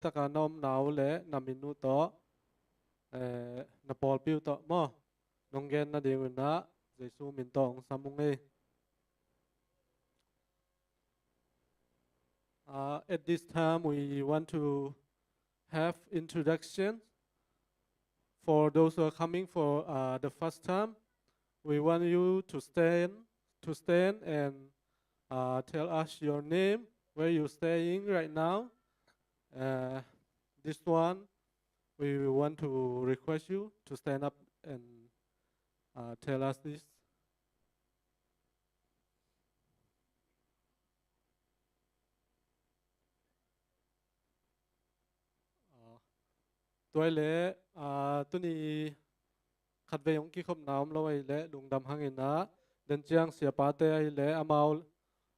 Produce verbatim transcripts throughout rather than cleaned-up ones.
taka na omna uh le na min uh tawh, eh, na pawlpi uh tawh maw, nong gen nading un ah Jesu min tawh hong sam ung ei. Uh, at this time, we want to have introduction for those who are coming for, uh, the first time. We want you to stand, to stand and, uh, tell us your name, where you're staying right now. Uh, this one, we want to request you to stand up and, uh, tell us this. Tua hi leh, aa, tuni khatvei hong kikhopna om lo ahih leh lungdam hang in ah, den ciang siapate ahih leh amau,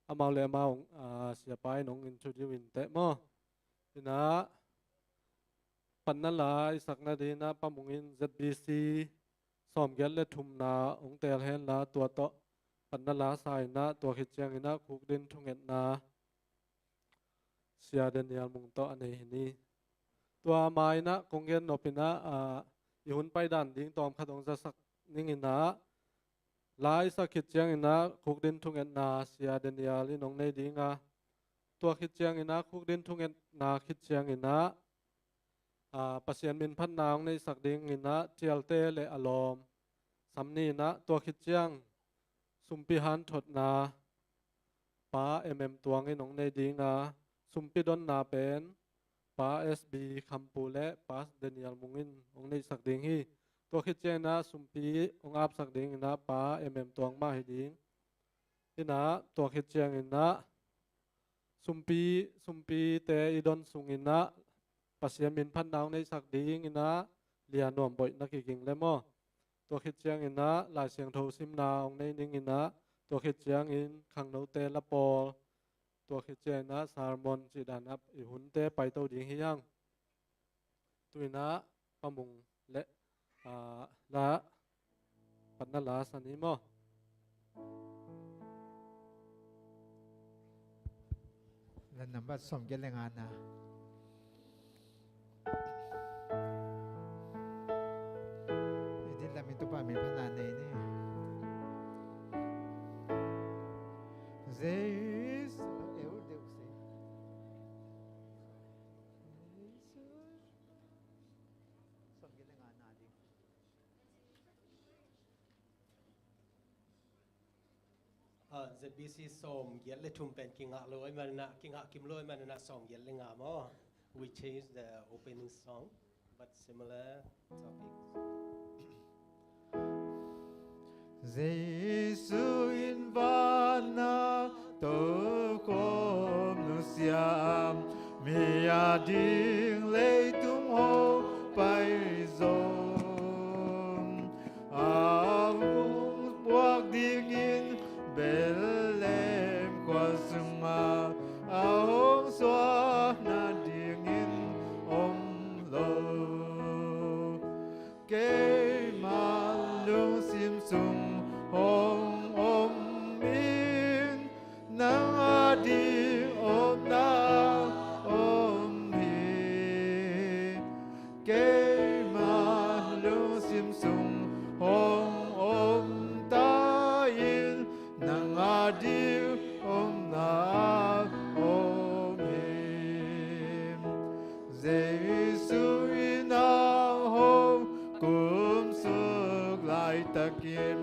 amau le amau, aa, siapa in hong introduce in teh maw. In ah, panna la i sak nading in ah Pa Mung in Z B C sawmgiat le thumna hong teel hen la, tua tawh panna la sa in ah, tua khit ciangin ah khukdin thungetna Sia Daniel Mung tawh a nei hi ni. Tua ma in ah kong gen nop in ah, aa, i hun paidan ding tawmkhat hong zasak ning in ah, la i sak khit ciangin ah khukdin thungetna Sia Daniel in hong nei ding a, tua khit ciangin ah khukdin thungetna khit ciangin ah, aa, Pasian min phatna hong neihsak ding in ah Tialte le a lawm sam ni in ah, tua khit ciang sumpi hanthotna Pa M M Tuang in hong nei ding a, sumpi donna pen Pa S B Khampu le Pa Daniel Mung in hong neihsak ding hi. Tua khit ciangin ah sumpi hong apsak ding in ah Pa M M Tuang mah hi ding. In ah, tua khit ciangin ah sumpi, sumpite i don sung in ah Pasian min phatna hong neihsak ding in ah Lia Nuam Boih na kiging le maw. Tua khit ciangin ah Lai Siangtho simna hong nei ning in ah, tua khit ciangin khangnote la pawl, tua khit ciangin ah sermon cih dan ah i hunte paito ding hi hang. Tu in ah Pa Mung le, aa, la, panna la sa ni maw. La nambat sawmgiat le ngana. Edit lamin Topa min phatna nei ni. Zeus. Sawmgiat le ngana ding. Ah, Z B C sawmgiat le thum pen kingah lo ahih manin ah, kingah kim lo ahih manin ah sawmgiat le nga maw. We change the opening song, but similar topic. Jesu in van ah tokhom nusia, mi ading leitung ho pai zo. A hong puak dingin Bethlehem khua sungah a hong suah nadingin om lo. Keima lungsim sung hong om in, nang ading omna om hi. Keima lungsim sung hong om ta in, nang ading omna om hi. Jesu in nang hong kumsuk laitakin,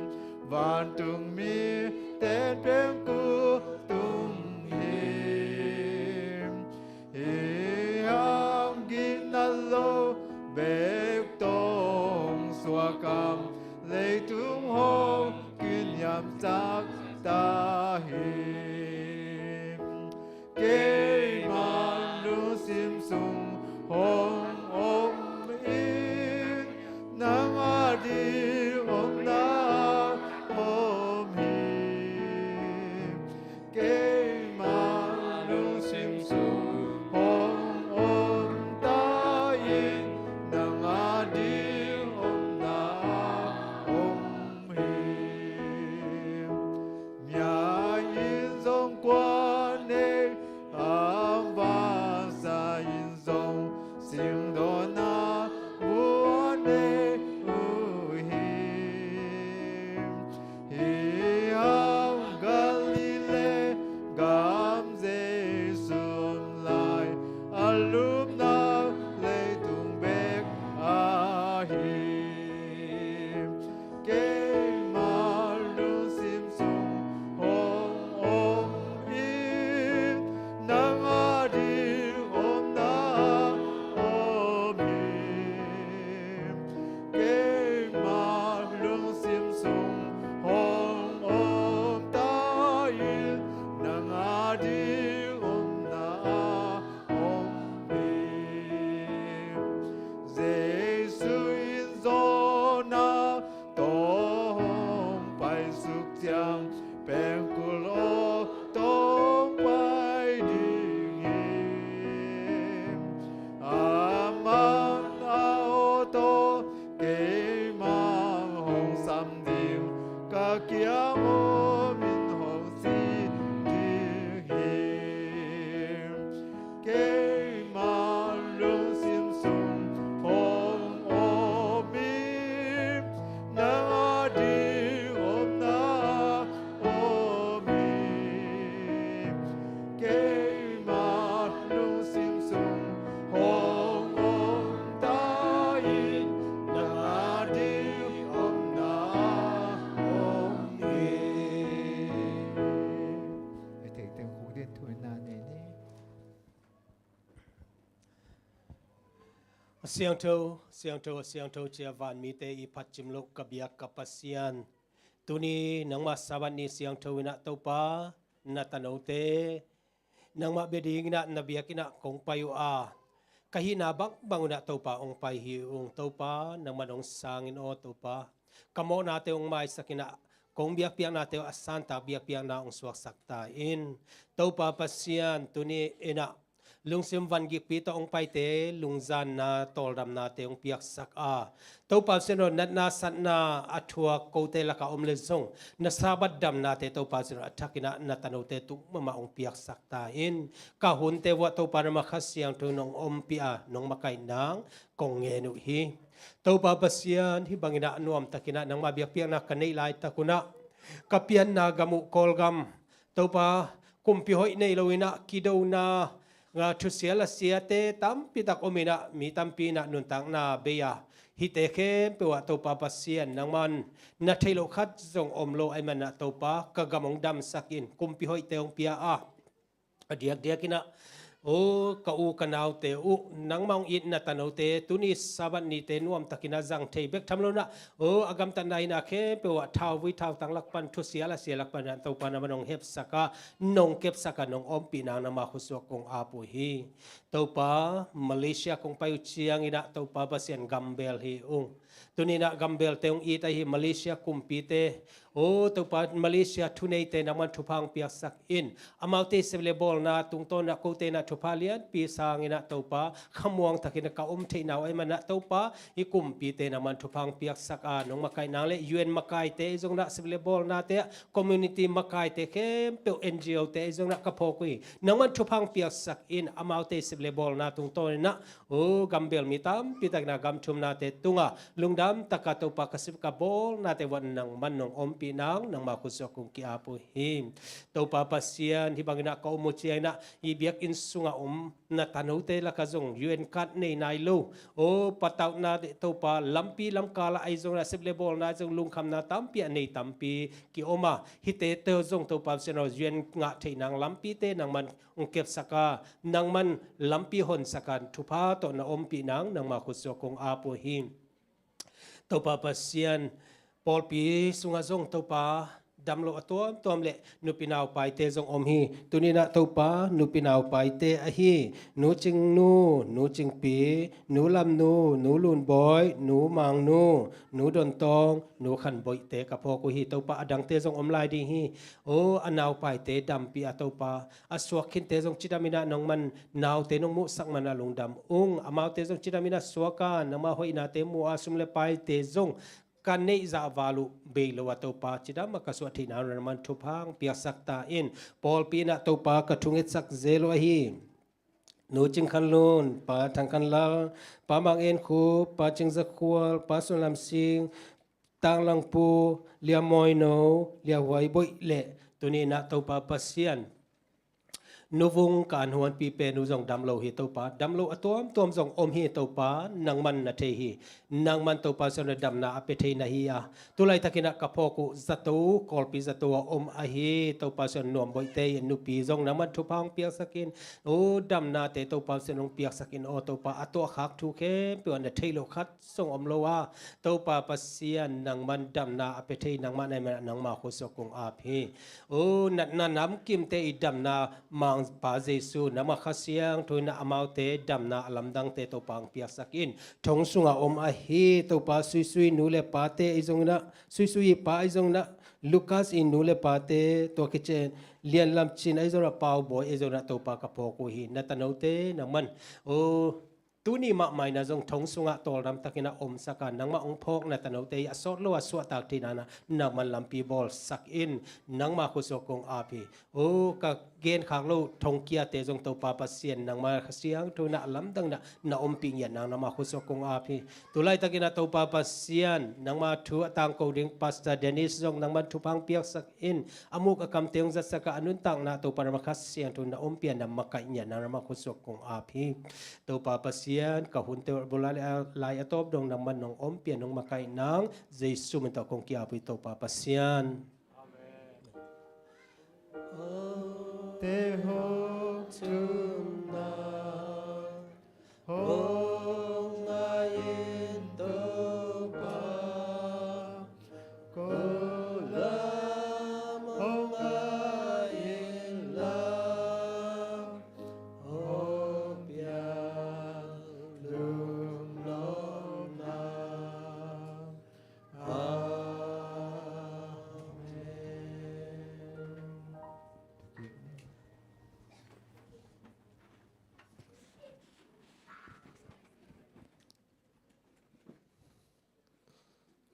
vantung mite pen kul tung hi. Hih hang gina lo bek tawh hong suak a, leitung hong kiniamsak ta hi. Keima lungsim sung hong om in, nang ading omna om hi. Keima lungsim sung hong om ta in, nang ading omna om hi. Siangtho, siangtho, siangtho cia vanmite i phatcim loh ka biak ka Pasian. Tuni nangmah Sabbath ni siangtho inah Topa, na tanote nangmah bia dinginah na biakinnah kong pai uh a, ka hihna bangbang unah Topa hong pai hi ung. Topa nangman hong sangin aw Topa, ka mawhnate hong maisakinah kong biakpiaknate uh a santak biakpiakna hong suaksak ta in. Topa Pasian, tuni inah lungsim vangikpi tawh hong paite lungzanna tawldamnate hong piaksak a, Topa Pasian aw, natna satna a thuak kote lakah om le zong na Sabbath damnate Topa Pasian aw, a thakinah na tanote tung mahmah hong piaksak ta in. Ka hunte vuah Topa nangmah Kha Siangtho nong ompih a, nong makaih nang kong ngen uh hi. Topa Pasian, hih banginah nuamtakinah nangmah biakpiakna ka neih laitak unah ka pianna gam uh Kawlgam Topa, kumpi hoih nei loinah kidona, nga, thusia lasiate tampitak ominah mi tampi inah nuntakna bei a, hihte khempeuh ah Topa Pasian nangman na theih loh khat zong om lo ahih manah Topa, ka gam hong damsak in, kumpi hoihte hong pia a, a diakdiakinah, o, ka u ka naute uh nangmah hong it na tanote tuni Sabbath nite nuamtakinah zang thei bek tham lonah, o, a gamtatna hina khempeuh ah thauvui thautang lak pan, thusia lasia lak pan ah Topa nangman hong hepsak a, nong kepsak a, nong ompih nang nangmah khuasuak kong ap uh hi. Topa, Malaysia kong pai uh cianginah Topa Pasian gambel hi ung. Tuninah gambelte hong it ahi Malaysia kumpite, o Topa, Malaysia thuneite nangman thupha hong piaksak in. Amaute sep le bawlna tungtawnah kote inah thupha lianpi sanginah Topa, khamuang takinah ka om theihna uh ahih manah Topa, hih kumpite nangman thupha hong piaksak a, nong makaih nang le U N makaite ahi zonginah sep le bawlnate ah, community makaite khempeuh, N G O te ahi zonginah ka phawk uh hi. Nangman thupha hong piaksak in, amaute sep le bawlna tungtawn inah, o, gambel mi tampi takinah gam thumnate tungah lungdam taka Topa ka sep ka bawlnate vuah nangman nong ompih nang nangmah khuasuak kong ki-ap uh hi. Topa Pasian, hih banginah ka om uh cianginah hih biakinn sungah om na tanote lakah zong U N card nei nai lo, o, patauhna Topa, lampi lamkal ah ahi zonginah sep le bawlna ahi zong lungkhamna tampi a nei tampi ki-om a, hihte tawh zong Topa Pasian aw, U N ngah theih nang lampite nangman hong kepsak a, nangman lampi honsak a, thupha tawh na ompih nang nangmah khuasuak kong ap uh hi. Topa Pasian, pawlpi sungah zong Topa, damloh a tuamtuam le nupi naupaite zong om hi. Tuninah Topa, nupi naupaite ahi Nu Cingnu, Nu Cingpi, Nu Lamnu, Nu Lunbawi, Nu Mangnu, Nu Dontawng, Nu Khanboihte ka phawk uh hi. Topa, a dangte zong om lai ding hi. O, a naupaite dampih a Topa, a suak khinte zong cidaminah nangman naute nong muhsak manah lungdam ung. Amaute zong cidaminah suak a, nangmah hoihnate mu a, sum le paite zong ka neih zah val uh bei lo a Topa, cidam a ka suah theihna nangman thupha hong piaksak ta in. Pawlpi inah Topa ka thungetsak zel uh ahi Nu Cing Khan Lun, Pa Thang Khan Lal, Pa Mang En Khup, Pa Cing Za Khual, Pa Sun Lam Sing, Tang Lang Pu, Lia Mawi No, Lia Huai Boih le tuninah Topa Pasian, Nu Vung ka an huanpi pen uh zong damlo hi Topa, damlo a tuamtuam zong om hi Topa, nangman na thei hi. Nangman Topa Pasian aw, damna a pia thei na hi a, tulaitakinah ka phawk uh zato, Kawlpi zato a om ahi Topa Pasian aw, Nuam Boihte nupi zong nangman thupha hong piaksak in. O, damnate Topa Pasian hong piaksak in aw Topa, a tuahkhak thu khempeuh ah na theih loh khat zong om lo a, Topa Pasian nangman damna a pia thei nangmah na hih manah nangmah khuasuak kong ap hi. O, natna namkimte i damna Mangpa Jesu, nangmah Kha Siangtho inah amaute damna a lamdangte Topa hong piaksak in. Thong sungah om ahi Topa Suisui nu le pate ahi zonginah, Suisui i pa ahi zonginah, Lukas i nu le pate, tua kician Lian Lam Cin ahi zonginah, Pau Bawi ahi zonginah Topa ka phawk uh hi. Na tanote nangman, o, tuni mahmah inah zong thong sungah tawldam takinah omsak a, nangmah hong phawk na tanote hi a sawt lo a suahtak theihna nangman lampi bawlsak in, nangmah khuasuak kong ap hi. O, ka genkhak loh thongkiate zong Topa Pasian nangmah Kha Siangtho inah a lamdang inah na ompih ngiat nang nangmah khuasuak kong ap hi. Tulaitakinah Topa Pasian, nangmah thu a tangko ding Pastor Dennis zong nangman thupha hong piaksak in, a muk a kamte hong zatsak a, a nuntakna Topa nangmah Kha Siangtho na ompih a, na makaih ngiat nang nangmah khuasuak kong ap hi. Topa Pasian, ka hunte uh bula le a lai a tawp dong nangman nong ompih a, nong makaih nang, Jesu min tawh kong ki-ap uh hi Topa Pasian. Amen. Te hong thumna hong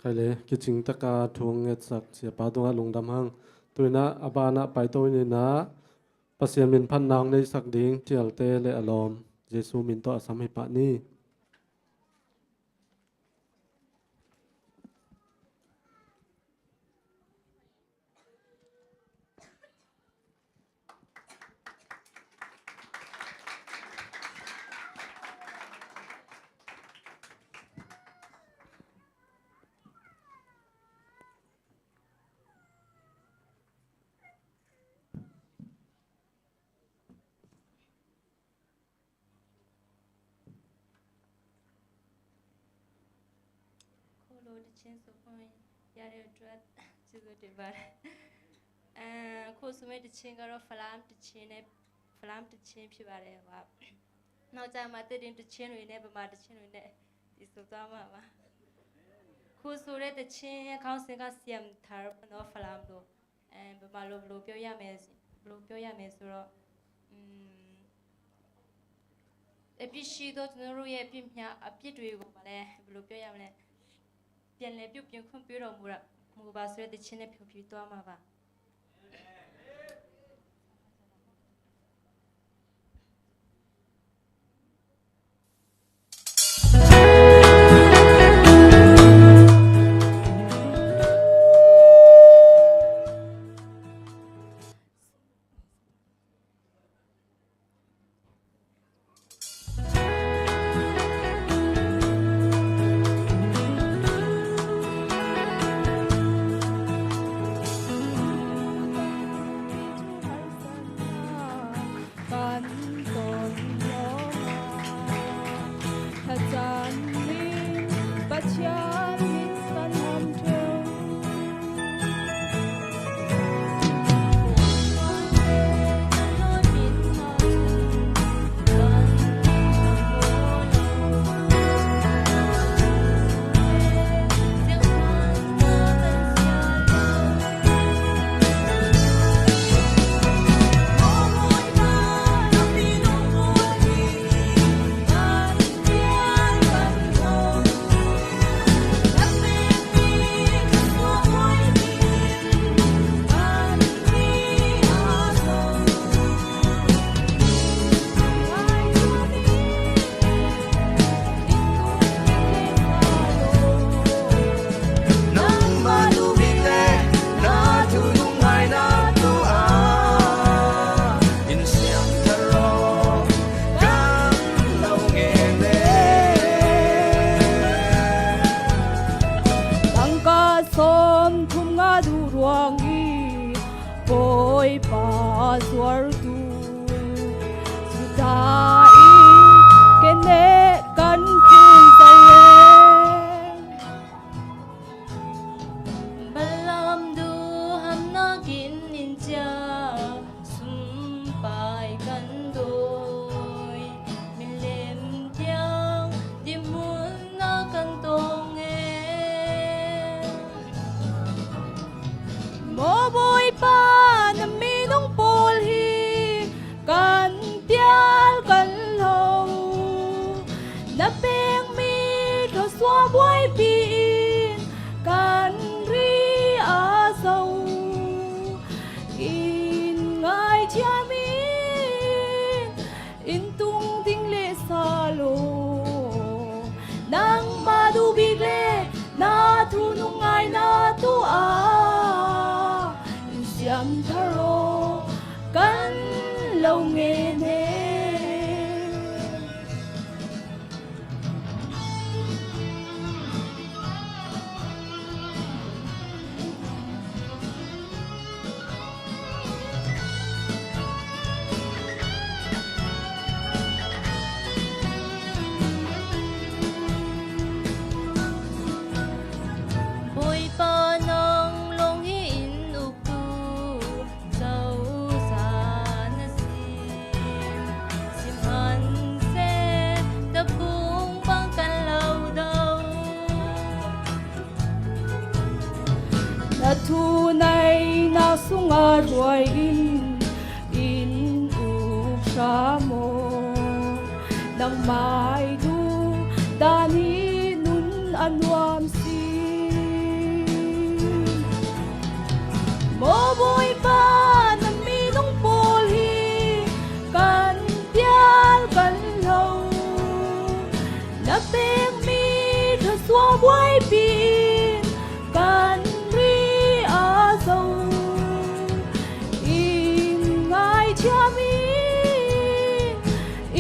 Khaile, kicing taka thu hong ngetsak siapa tungah lungdam hang. Tu-in ah a banah paito in ah Pasian min phatna hong neisak ding Tialte le a lawm Jesu min tawh a sam hi pah ni. Kholo သီချင်းဆိုခွင့်ရတဲ့အတွက်ကျေးဇူးတင်ပါတယ်။ အဲ၊ ခုဆိုမယ့်သီချင်းကတော့ ဖလမ်းသီချင်းနဲ့ ဖလမ်းသီချင်းဖြစ်ပါတယ်။ ဟိုက နောက်ကျမှသစ်တင်းသီချင်းတွေနဲ့ဗမာသီချင်းတွေနဲ့ဒီဆိုသွားမှာပါ။ ခုဆိုတဲ့သီချင်းအခေါင်းစဉ်က စီယမ်ထါရပေါ့နော်၊ ဖလမ်းလို။ အဲ၊ ဗမာလိုဘယ်လိုပြောရမလဲ၊ ဘယ်လိုပြောရမလဲဆိုတော့၊ อืม၊ အပြစ်ရှိသောကျွန်တော်တို့ရဲ့အပြစ်များ၊ အပြစ်တွေကိုပါလဲ၊ ဘယ်လိုပြောရမလဲ၊ ပြန်လည်ပြုပြင်ခွင့်ပြုတော်မူတာ၊ မူပါဆိုတဲ့သီချင်းနဲ့ဖျော်ဖြေသွားမှာပါ။ Kan ton lo a, thaciam in Pathian min kan hon theu. Nangmah thu bik le na thu nungngaina thu ah in siangtho aw, kan lo ngen e. Tangka sawmthum nga duh ruang i Bawipa zuartu Judah in kene kan thun zo e. Balaam duham nakin in ciah sumpai kan dawi, milem tiang dimunna kan tawng e. Maw Bawipa, na minung pawl hi kan pial kan lo, na pek mi thawsuah buaipi in kan ri a zo. In ngaithiam in, in tung ding le sa lo, nangmah thu bik le na thu nungngaina thu ah in siangtho aw, kan lo ngen e. Bawipa, nang lawng hi in uktu zosa na si. Simhan seh, tapung bang kan lo do. Na thuneihna sungah ruai in, in uk hram aw. Nangmah i duh dan hi nun a nuam si. Na pek mi thasua buaipih in kan ri a zo. In ngaithiam in,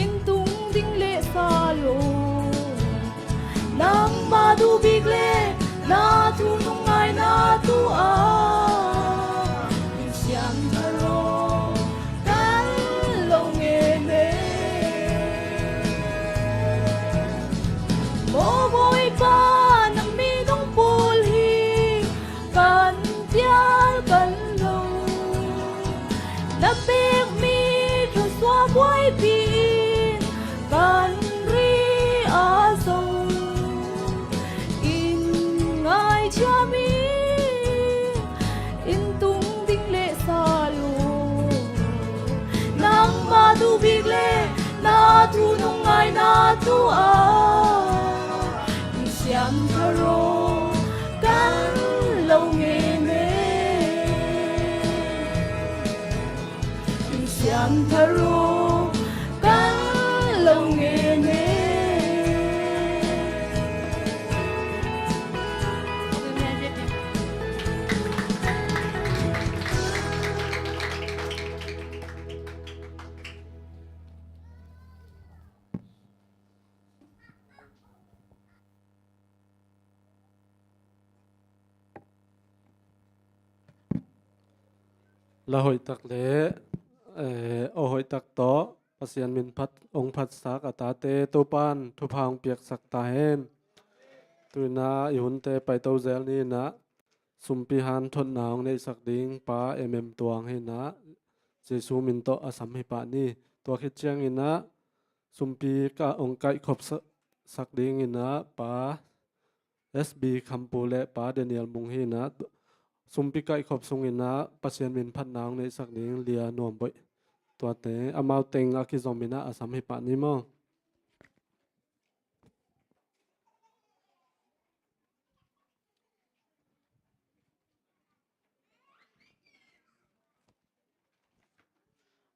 in tung ding le sa lo. Nangmah duh bik le na thu nung ngaina tu a, in siangtho lo kan lo ngei ne. Maw Bawipa, na min hong pawl hi, kan pial kan lo. Na pek mi thasua buaipih in kan ri a zo. In ngaithiam in, in tung ding le sa lo. Nangmah duh bik le na thu nung ngaina tu a, in siangtho lo kan lo ngei ne. In siangtho lo kan lo ngei ne. La hoih tak le, eh, aw hoih tak tawh Pasian min phat, hong phatsak a tate Topan thupha hong piaksak ta hen. Tu-in ah i hunte paito zel ni-in ah, sumpi hanthotna hong neihsak ding Pa M M Tuang hi-in ah, Jesu min tawh a sam hi pah ni. Tua khit ciangin ah, sumpi ka hong kaihkhop sa-, sak dingin ah Pa S B Khampu le Pa Daniel Mung hi-in ah, sumpi kaihkhop sungin ah Pasian min phatna hong neihsak ding Lia Nuam Boih, tuate amau teng a kizom in ah a sam hi pah ni maw.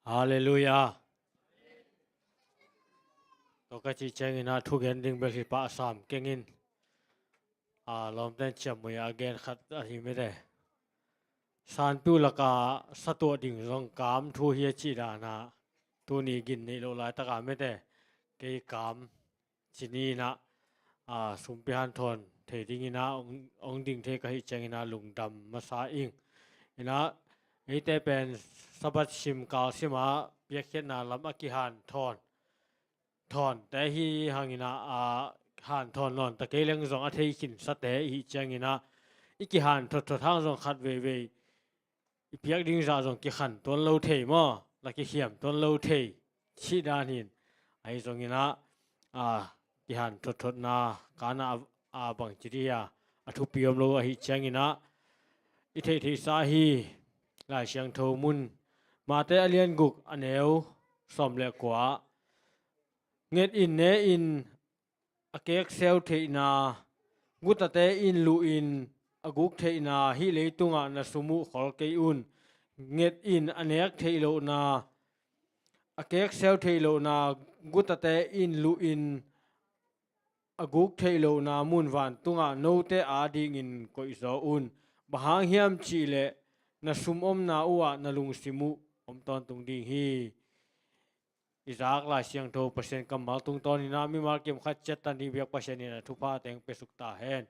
Halleluiah. Tua ka cih ciangin ah thugen ding bel hi pah sam keng in. A, lawmten ciammui a gen khat ahi mite. Sanpiu laka sa tuah ding zong kam thu hi a cih dan ah, tuni gin neih loh laitaka mite, kei kam ci ni-in ah, a, sumpi hanthawn thei dingin ah hong, hong ding thei ka hih ciangin ah lungdam masa ing. In ah, eite pen Sabbath sim kal sim ah piakkhiatna lam a kihanthawn, thawnte hi hangin ah, a, hanthawn nawn ta kei leng zong a thei khinsate i hih ciangin ah, i kihanthawn thot hang zong khat veivei i piak ding zah zong kikhan tuan lo thei maw, la kikhiam tuan lo thei cih dan hi-in. Ahi zongin ah, a, kihanthawn thotna kana a, a bangci dih a, a thupi om lo ahih ciangin ah, i theihtheihsa hi. Lai Siangtho mun, Mate a lian guk a neu sawm le kua, nget in, ne in, a kekseu theihna, gutate in luh in a guk theihna, hih leitungah na sum uh khol kei un. Nget in, a nek theih lohna, a kekseu theih lohna, gutate in luh in a guk theih lohna mun vantungah note adingin koihzaw un. Bang hang hiam cihleh na sum omna uhah na lungsim uh om tawntung ding hi. I zak Lai Siangtho Pasian kammal tungtawnin ah mimal kim khat ciat tan ding biak Pasian in a thupha teng piasuk ta hen.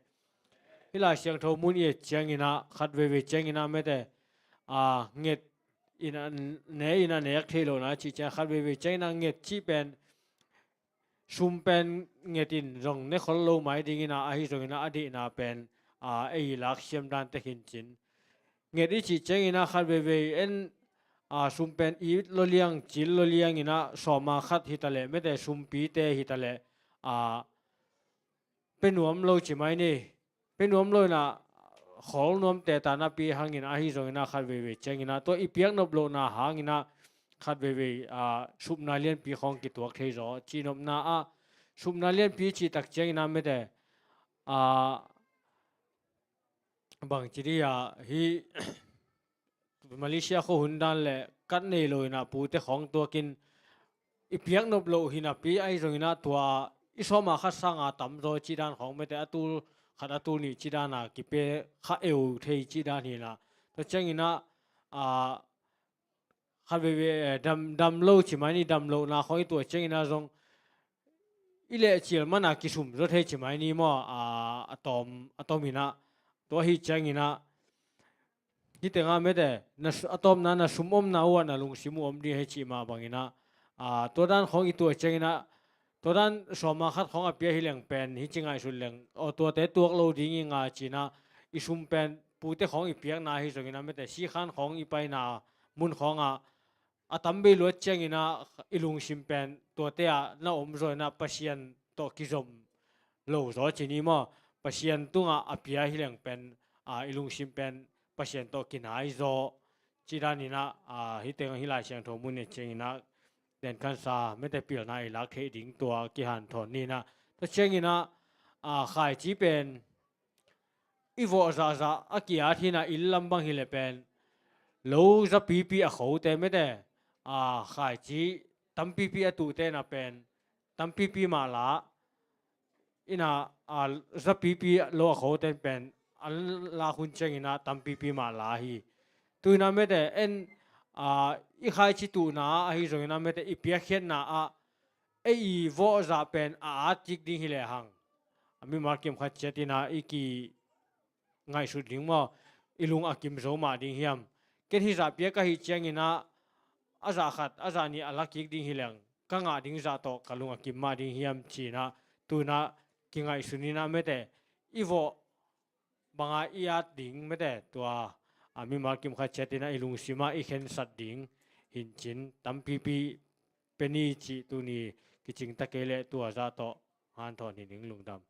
Hih Lai Siangtho mun i et ciangin ah, khat veivei ciangin ah mite, a, nget in a, ne in a nek theih lohna cih ciang khat veivei ciangin ah nget cih pen, sum pen nget in zong ne khol lo mai dingin ah, ahi zongin ah a dihna pen, a, ei laksiam dante khin cin. Nget i cih ciangin ah khat veivei en, a, sum pen it lo liang, cil lo liangin ah sawma khat hi taleh, mite sumpite hi taleh, a, pe nuam lo ci mai ni. Pe nuam lo in ah khol nuam teta napi hangin, ahi zongin ah khat veivei ciangin ah tua i piak nop lohna hangin ah khat veivei, a, supna lianpi khawng kituak thei zaw. Cihnopna ah supna lianpi cih tak ciangin ah mite, a, bangci dih a, hih Malaysia khua hun dan le kat nei lo in ah pute khawng tuakin i piak nop loh hi napi, ahi zongin ah tua i sawm a khat sanga tamzaw cih dan khawng mete a tul khat a tul nih cih dana kipia kha eu thei cih dan hi inah. Tua cianginah, a, khat veivei, eh, dam, dam lo ci mai ni, dam lohna khawng i tuah cianginah zong i lehcil mana kisum zaw thei ci mai ni maw, a, a tawm, a tawm inah. Tua hi cianginah, hih tengah mete, na su-, a tawpna na sum omna uh ah na lungsim uh om ding hi cih mah banginah, a, tua dan khawng i tuah cianginah, tua dan sawm a khat khawng a pia hi leng pen, hi ci ngaihsut leng, aw, tuate tuak lo ding i nga cinah, i sum pen, pute khawng i piakna hi zonginah mete, sikhan khawng i paina mun khawngah, a tam bei luat cianginah i lungsim pen tuate ah na om zaw inah Pasian tawh kizom lo zaw ci ni maw? Pasian tungah a pia hi leng pen, a, i lungsim pen Pasian tawh kinai zaw cih daninah, a, hih teng hih Lai Siangtho mun i cianginah denkhansa mete pilna i lak theih ding tua kihanthawn ninah. Tua cianginah, a, khaici pen i vawh zahzah a ki-at hinah inn lam bang hileh pen lo zapipi a khote mete, a, khaici tampipi a tuhtena pen tampipi mah la inah, a, zapipi lo a khote pen an lak hun cianginah tampipi mah la hi. Tuinah mete en, a, i khaici tuhna ahi zonginah mete i piakkhiatna ah ei i vawh zah pen a at kik ding hi lehang a mimal kim khat ciatinah i ki ngaihsut ding maw? I lung a kim zo mah ding hiam? Ken hih zah pia ka hih cianginah a zah khat a zah nih a la kik ding hi leng ka ngah ding zah tawh ka lung a kim mah ding hiam cinah tunah kingaihsun inah mete i vawh banga i at ding mete tua a mimal kim khat ciatinah i lungsimah i khensat ding hincin tampipi pia ni cih tuni kicingta kei leh tua zah tawh hanthawn hi ning. Lungdam.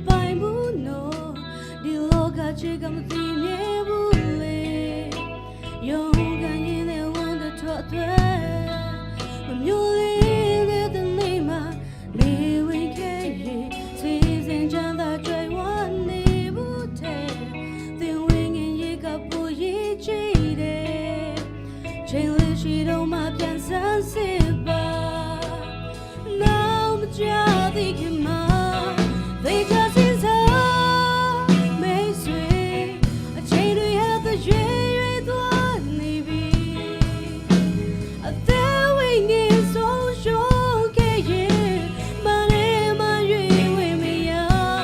ပိုင်းဘူးနော်။ ဒီလောကကြီးကမသိမြဲဘူးလေ။ ရုန်းကန်ရင်းနဲ့ ဝမ်းတထွက်သွဲ။ မမျော်လင့်တဲ့တနေ့မှာ နေဝင်ခဲ့ရင် စီစဉ်ချမ်းသာကြွယ်ဝနေဖို့ထဲ သင်ဝိညာဉ်ရေးက ပိုရေးကြီးတယ်။ ချိန်လေးရှိတော့မှ ပြန်ဆန်းစစ်ပါ။ နောက်မကြာသေးခင်မှာ သေချာစဉ်းစားမိတ်ဆွေ၊ အချိန်တွေဟာ သရွေ့ရွေ့သွားနေပြီ။ အသက်ဝိညာဉ်ဆုံးရှုံးခဲ့ရင် ဘာနဲ့မှရွေးဝေမရ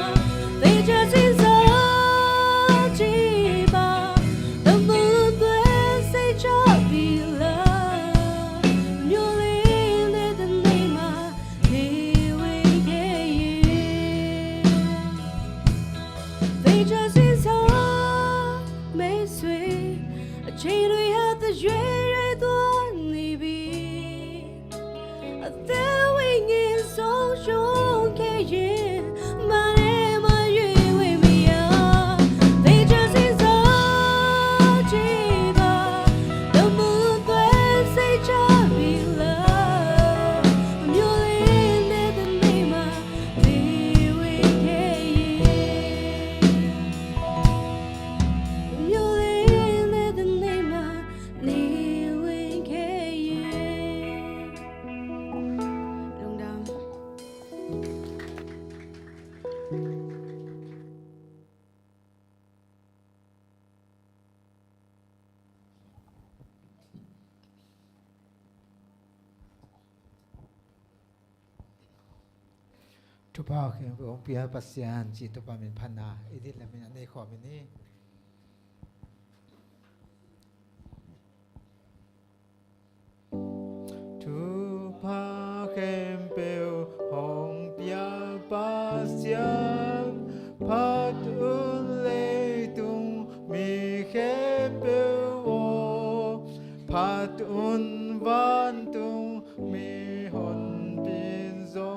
။ သေချာစဉ်းစားကြည့်ပါ။ တမူသွဲစိတ်ချပြီလား။ မျော်လင့်တဲ့တနေ့မှာ နေဝင်ခဲ့ရင်။ သေချာစဉ်းစားမိတ်ဆွေ၊ အချိန်တွေဟာ သရွေ့ရွေ့သွားနေပြီ။ အသက်ဝိညာဉ်ဆုံးရှုံးခဲ့ရင် ဘာနဲ့မှရွေးဝေမရ။ သေချာစဉ်းစားကြည့်ပါ။ တမူသွဲစိတ်ချပြီလား။ မျော်လင့်တဲ့တနေ့မှာ နေဝင်ခဲ့ရင်။ မျော်လင့်တဲ့တနေ့မှာ နေဝင်ခဲ့ရင်။ လူဒါ။ ထုဖာခင်းပူအုံပျဲပစံယန် စီထုဖာမင်ဖနာ အံဒိလမင်အန့ၢ်ခီမင်နီ။ ထုဖာခင်းပူအုံပျဲပစံယန် ဖတ်အုံလီတုံမီခင်းပူအူ ဖတ်အုံဝၢၼ်တုံ မီးဟွန်ပင်ဇုံ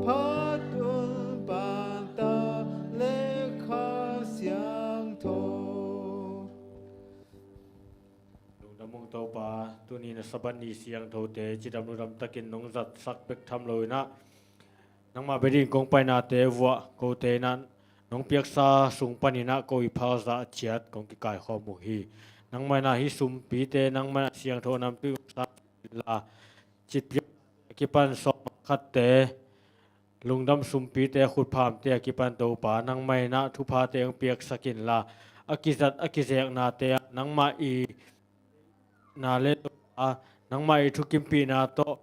ဖတ်တုံပတလေခါစျၢင်ထိၣ်။ Lungdam ung Topa, tuni na Sabbath ni siangthote cidam lungdam takin nong zatsak bek tham loinah, nangmah bia dingin kong painate vuah kote inah nong piaksa sung paninah ko i phakzah ciat kong kikaikhawm uh hi. Nangmah inah hih sumpite nangmah inah siangtho nampi sa inla, citpiak a kipan sawm khatte, lungdam sumpite, khutphamte a kipan Topa nangmah inah thuphate hong piaksak inla, a kizat a kizeknate ah nangmah i na le Topa, nangmah i thukimpihna tawh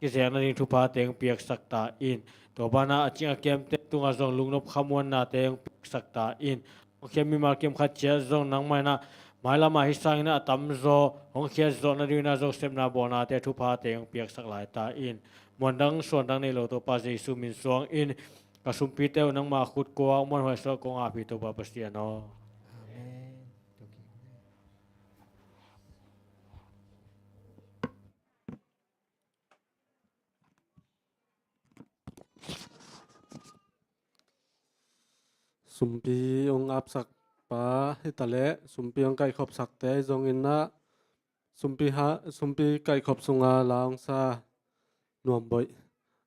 kizek nading thuphate hong piaksak ta in. Tua banah a cing a kemte tungah zong lungnop khamuannate hong piaksak ta in. Hong khiat mimal kim khat ciat zong nangmah inah mailamah hih sanginah a tamzaw hong khiat zawh nadinginah zong sepna bawlnate thuphate hong piaksak lai ta in. Muandang suandang nei lo Topa Jesu min suangin ka sumpite uh nangmah khut kuak muanhuai suah kong ap hi Topa Pasian aw. Amen. Sumpi hong apsak pa hi taleh, sumpi hong kaihkhopsakte zong inah, sumpi ha, sumpi kaihkhop sunga la hong sa Nuam Boih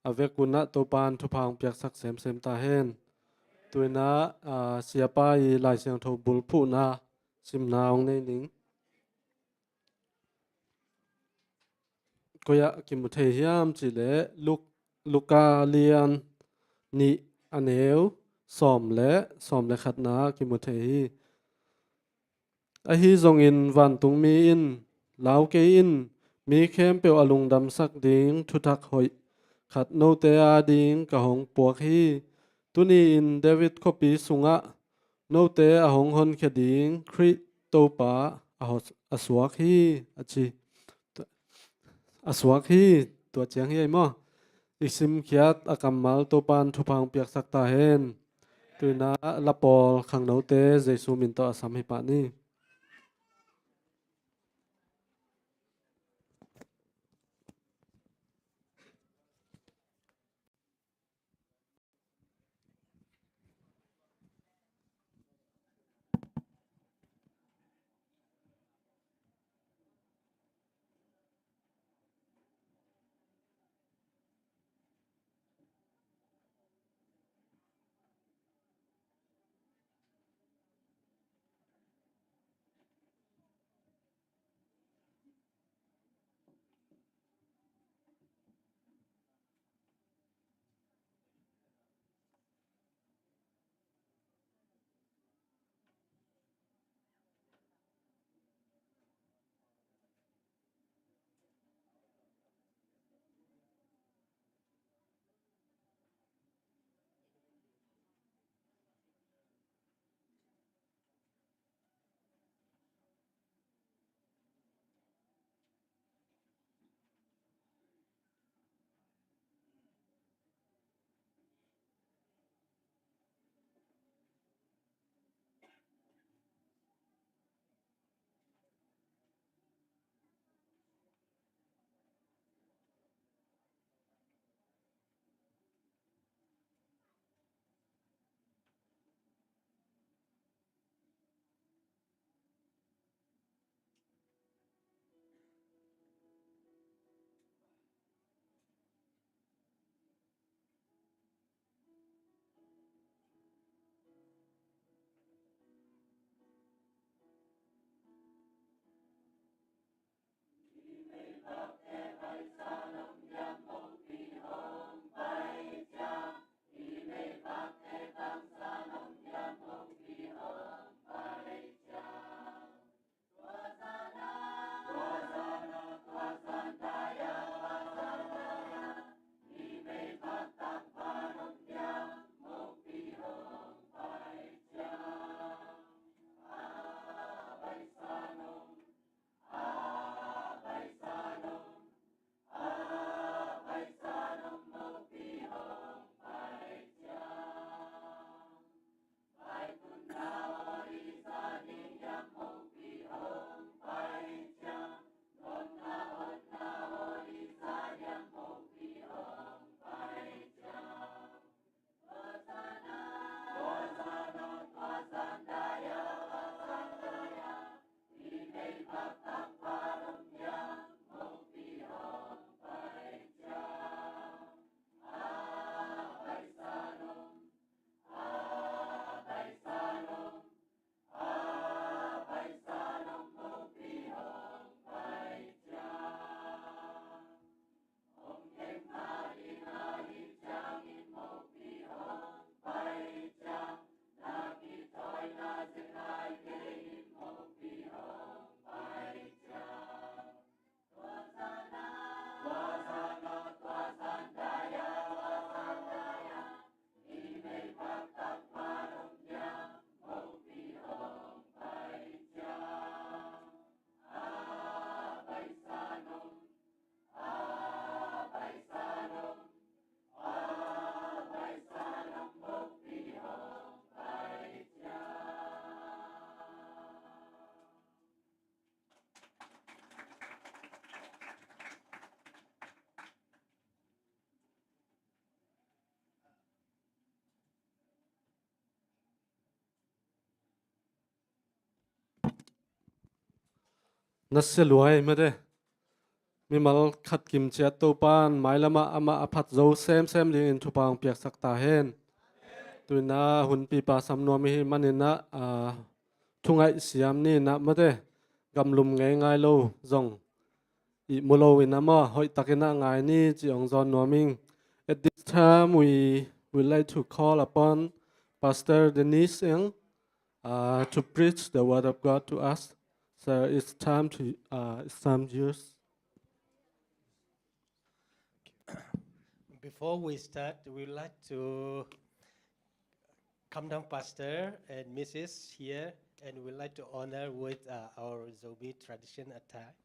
a vek unah Topa in thupha hong piaksak semsem ta hen. Tu inah, aa, siapa i Lai Siangtho bulphuhna simna hong nei ning. Koi ah kimu thei hiam cihleh Luk-, Luka lian nih a neu sawm le, sawm le khatna kimu thei hi. Ahi zongin vantungmi in, "Lau kei in, mi khempeuh a lungdamsak ding thuthak hoih khat note ading ka hong puak hi. Tuni-in David khuapi sungah note a hong honkhia ding Khrih Topa a hos-, a suak hi," a ci. A suak hi, tua ciang hi ei maw? I simkhiat a kammal Topa in thupha hong piaksak ta hen. Tu inah la pawl khangnote Jesu min tawh a sam hi pah ni. Na sia luai mate. Mimal khat kim ciat Topa'n mailamah amah a phat zo semsem dingin thupha hong piaksak ta hen. Tuina hunpipa Sam Nuam i hih maninah, ah, thungaih siam ninah mate, gamlum ngeingai lo zong ihmu lo inah maw, hoihtakinah ngai ni ci hong zawn nuam ing. At this time, we would like to call upon Pastor Dennis Eng, uh, to preach the word of God to us. Sir, it's time to, uh, it's time yours. Before we start, we'd like to come down, Pastor and Missus here, and we'd like to honor with, uh, our Zomi tradition attire.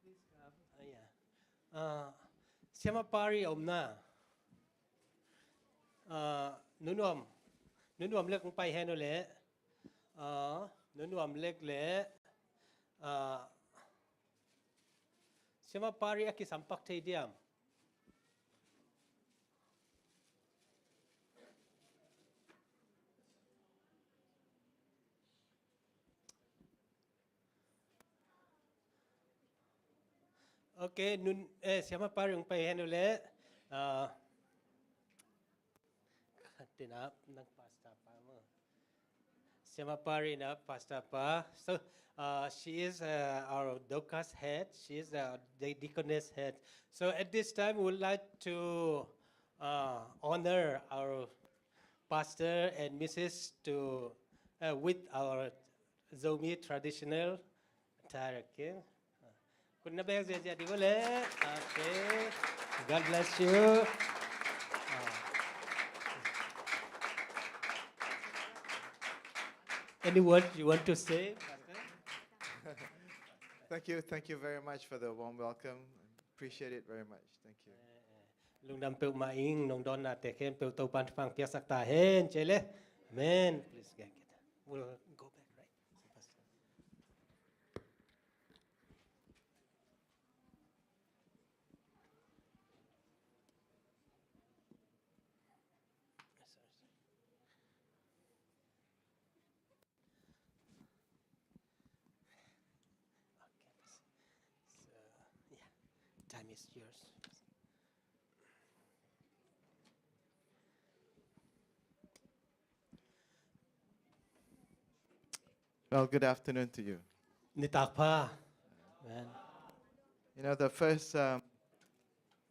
Please come. Uh, yeah. Ah, Siama Pari a om na. Ah, Nu Nuam, Nu Nuam Lek hong pai hen uh leh. Ah, Nu Nuam Lek leh, ah, Siama Pari a kisam pak thei diam? Ok, Nu, eh, Siama Pari hong pai hen uh leh. Ah, Tina, nang pastor pa maw. Siama Pari na pastor pa. So, uh, she is, uh, our Dorcas head. She is, uh, the deaconess head. So at this time, we would like to, uh, honor our pastor and missus to, uh, with our Zomi traditional attire, okay? Khut na beng ziahziah ding uh leh. Okay. God bless you. Ah. Any word you want to say, Pastor? Thank you, thank you very much for the warm welcome. Appreciate it very much. Thank you. Eh, eh. Lungdam peuhmah ing, nong dawnnate khempeuh Topa'n thupha piaksak ta hen, ci leh. Amen. Please get, get. We'll go back, right? Okay, so, yeah, time is yours. Well, good afternoon to you. Nitak pha. Amen. You know, the first, um,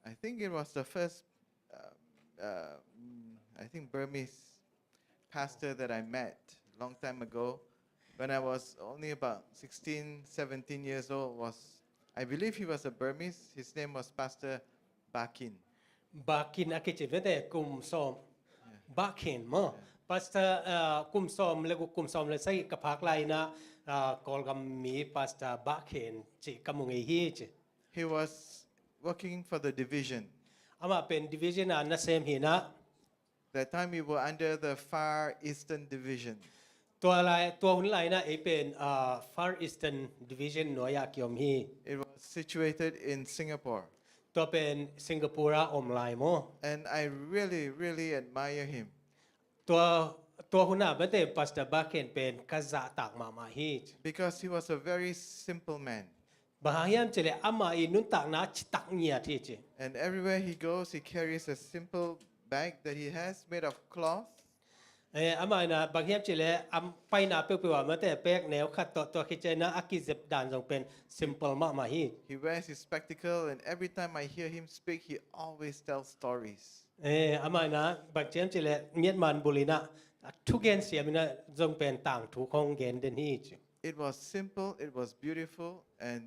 I think it was the first, uh, uh, mm, I think Burmese pastor that I met a long time ago when I was only about sixteen, seventeen years old. Was, I believe he was a Burmese. His name was Pastor Bakin. Bakin a kici vete kum sawm. Yeah. Bakin maw. Yeah. Pastor, uh, kum sawm le guk, kum sawm le sagih ka phak lai-in ah, uh, Kawlgam mi Pastor Bakin ci ka mu ngei hi ci. He was working for the division. Amah pen division a nasem hi-in ah. That time we were under the Far Eastern Division. Tua lai, tua hun lai-in ah ei pen, uh, Far Eastern Division nuai-ah kiom hi. It was situated in Singapore. Tua pen Singapore ah om lai maw. And I really, really admire him. Tua, tua hun ah bete Pastor Bakin pen ka zahtak mahmah hi. Because he was a very simple man. Bang hang hiam cih leh amah i nuntakna citak ngiat hi ci. And everywhere he goes, he carries a simple bag that he has made of cloth. Eh, amah in ah bang hiam cih leh a paina peuhpeuh ah mate pek neu khat tawh, tua khit ciangin ah a kizep dan zong pen simple mahmah hi. He wears his spectacle, and every time I hear him speak, he always tells stories. Eh, amah in ah bang hiam cih leh miatman bul in ah a thugen siam in ah zong pen tangthu khong gen den hi ci. It was simple, it was beautiful, and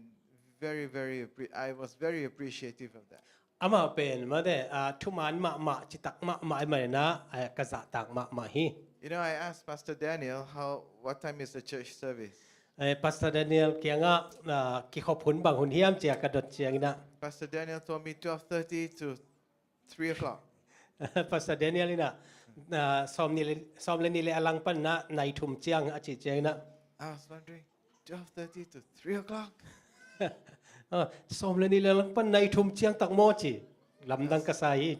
very, very appre-, I was very appreciative of that. Amah pen mate, ah, thuman mahmah, citak mahmah ahih manin ah, eh, ka zahtak mahmah hi. You know, I asked Pastor Daniel, "How, what time is the church service?" Eh, Pastor Daniel kiangah, ah, kikhop hun bang hun hiam ci-a ka dot ciangin ah. Pastor Daniel told me twelve thirty to three o'clock. Pastor Daniel in ah, ah, sawm nih le, sawm le nih le a lang pan ah nai thum ciang a cih ciangin ah. I was wondering, twelve thirty to three o'clock? Ah, sawm le nih le a lang pan nai thum ciang tak maw ci. Lamdang ka sa hi.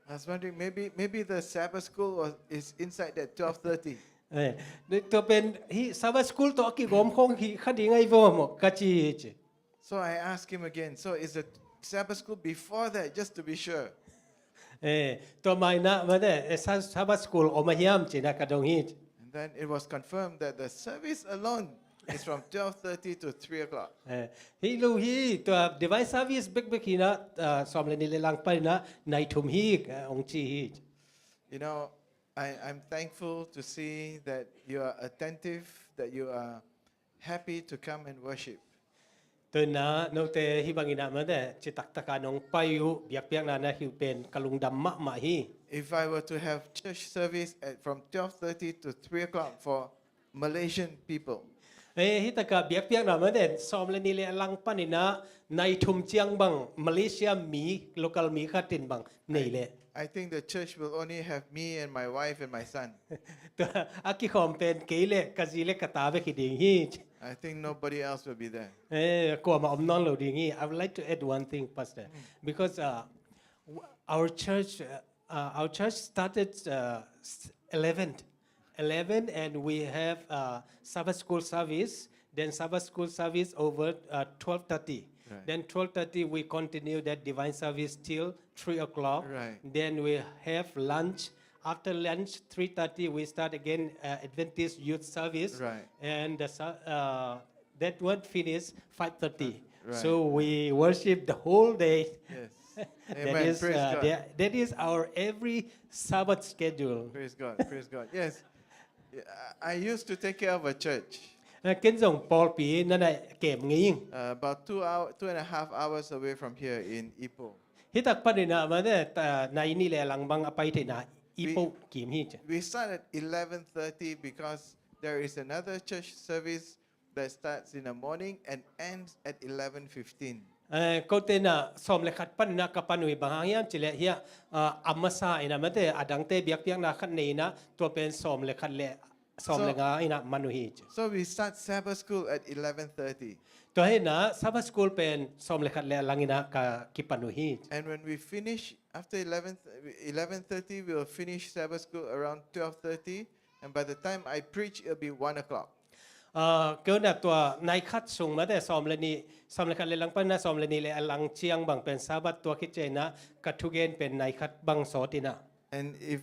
I was wondering, maybe, maybe the Sabbath school was, is inside that twelve thirty. Eh, tua pen hih Sabbath school tawh a kigawm khong hi kha ding ahi ve maw ka ci hi ci. So I asked him again, "So is the Sabbath school before that, just to be sure?" Eh, tua mah in ah, mate, eh, Sa-, Sabbath school om a hiam ci-in ah ka dong hi. And then it was confirmed that the service alone is from twelve thirty to three o'clock. Eh, hi lo hi, tua divine service bekbek hi-in ah, ah, sawm le nih le lang pan in ah nai thum hi, ah, hong ci hi. You know, I, I'm thankful to see that you are attentive, that you are happy to come and worship. Tua in ah note hih bangin ah mate citak takin nong pai uh, biakpiakna na hih uh pen ka lungdam mahmah hi. If I were to have church service at, from twelve thirty to three o'clock for Malaysian people, Eh, hi taka biakpiakna mate, sawm le nih le a lang paninah nai thum ciang bang Malaysia mi, local mi khat in bang nei le. I think the church will only have me and my wife and my son. Tua a kikhawm pen kei le ka zi le ka ta bek hi ding hi. I think nobody else will be there. Eh, kuamah om nawn lo ding hi. I would like to add one thing, Pastor, because uh, w- our church, uh, uh, our church started uh, s- eleven, eleven, and we have uh, Sabbath school service. Then Sabbath school service over uh, twelve thirty. Right. Then twelve thirty we continue that divine service till three o'clock. Right. Then we have lunch. After lunch, three thirty we start again uh, Adventist youth service. Right. And the, sa- uh, that one finish five thirty. Right. So we worship the whole day. Yes. That Amen. Is, Praise uh, God. That, that is our every Sabbath schedule. Praise God. Praise God. Yes. Yeah, I I used to take care of a church. Eh, ken zong pawlpi na na kem ngei ing. Uh, about two hour, two and a half hours away from here in Ipoh. Hi tak paninah mate, uh, nai nih le lang bang a pai theihna Ipoh kim hi ci. We start at eleven thirty because there is another church service that starts in the morning and ends at eleven fifteen. Eh, kote na sawm le khat paninah ka pan uh hi, bang hang hiam cileh hiah, ah, a masa inah mate, a dangte biakpiakna khat nei inah tua pen sawm le khat le sawm le nga inah man uh hi ci. So we start Sabbath school at eleven thirty. Tua hinah Sabbath school pen sawm le khat le a lang inah ka kipan uh hi ci. And when we finish, after eleven, eleven thirty, we'll finish Sabbath school around twelve thirty. And by the time I preach, it'll be one o'clock. Ah, keu na tua nai khat sung mate sawm le nih, sawm le khat le lang pan na sawm le nih le a lang ciang bang pen Sabbath tua khit ciang inah ka thugen pen nai khat bang sawt inah. And if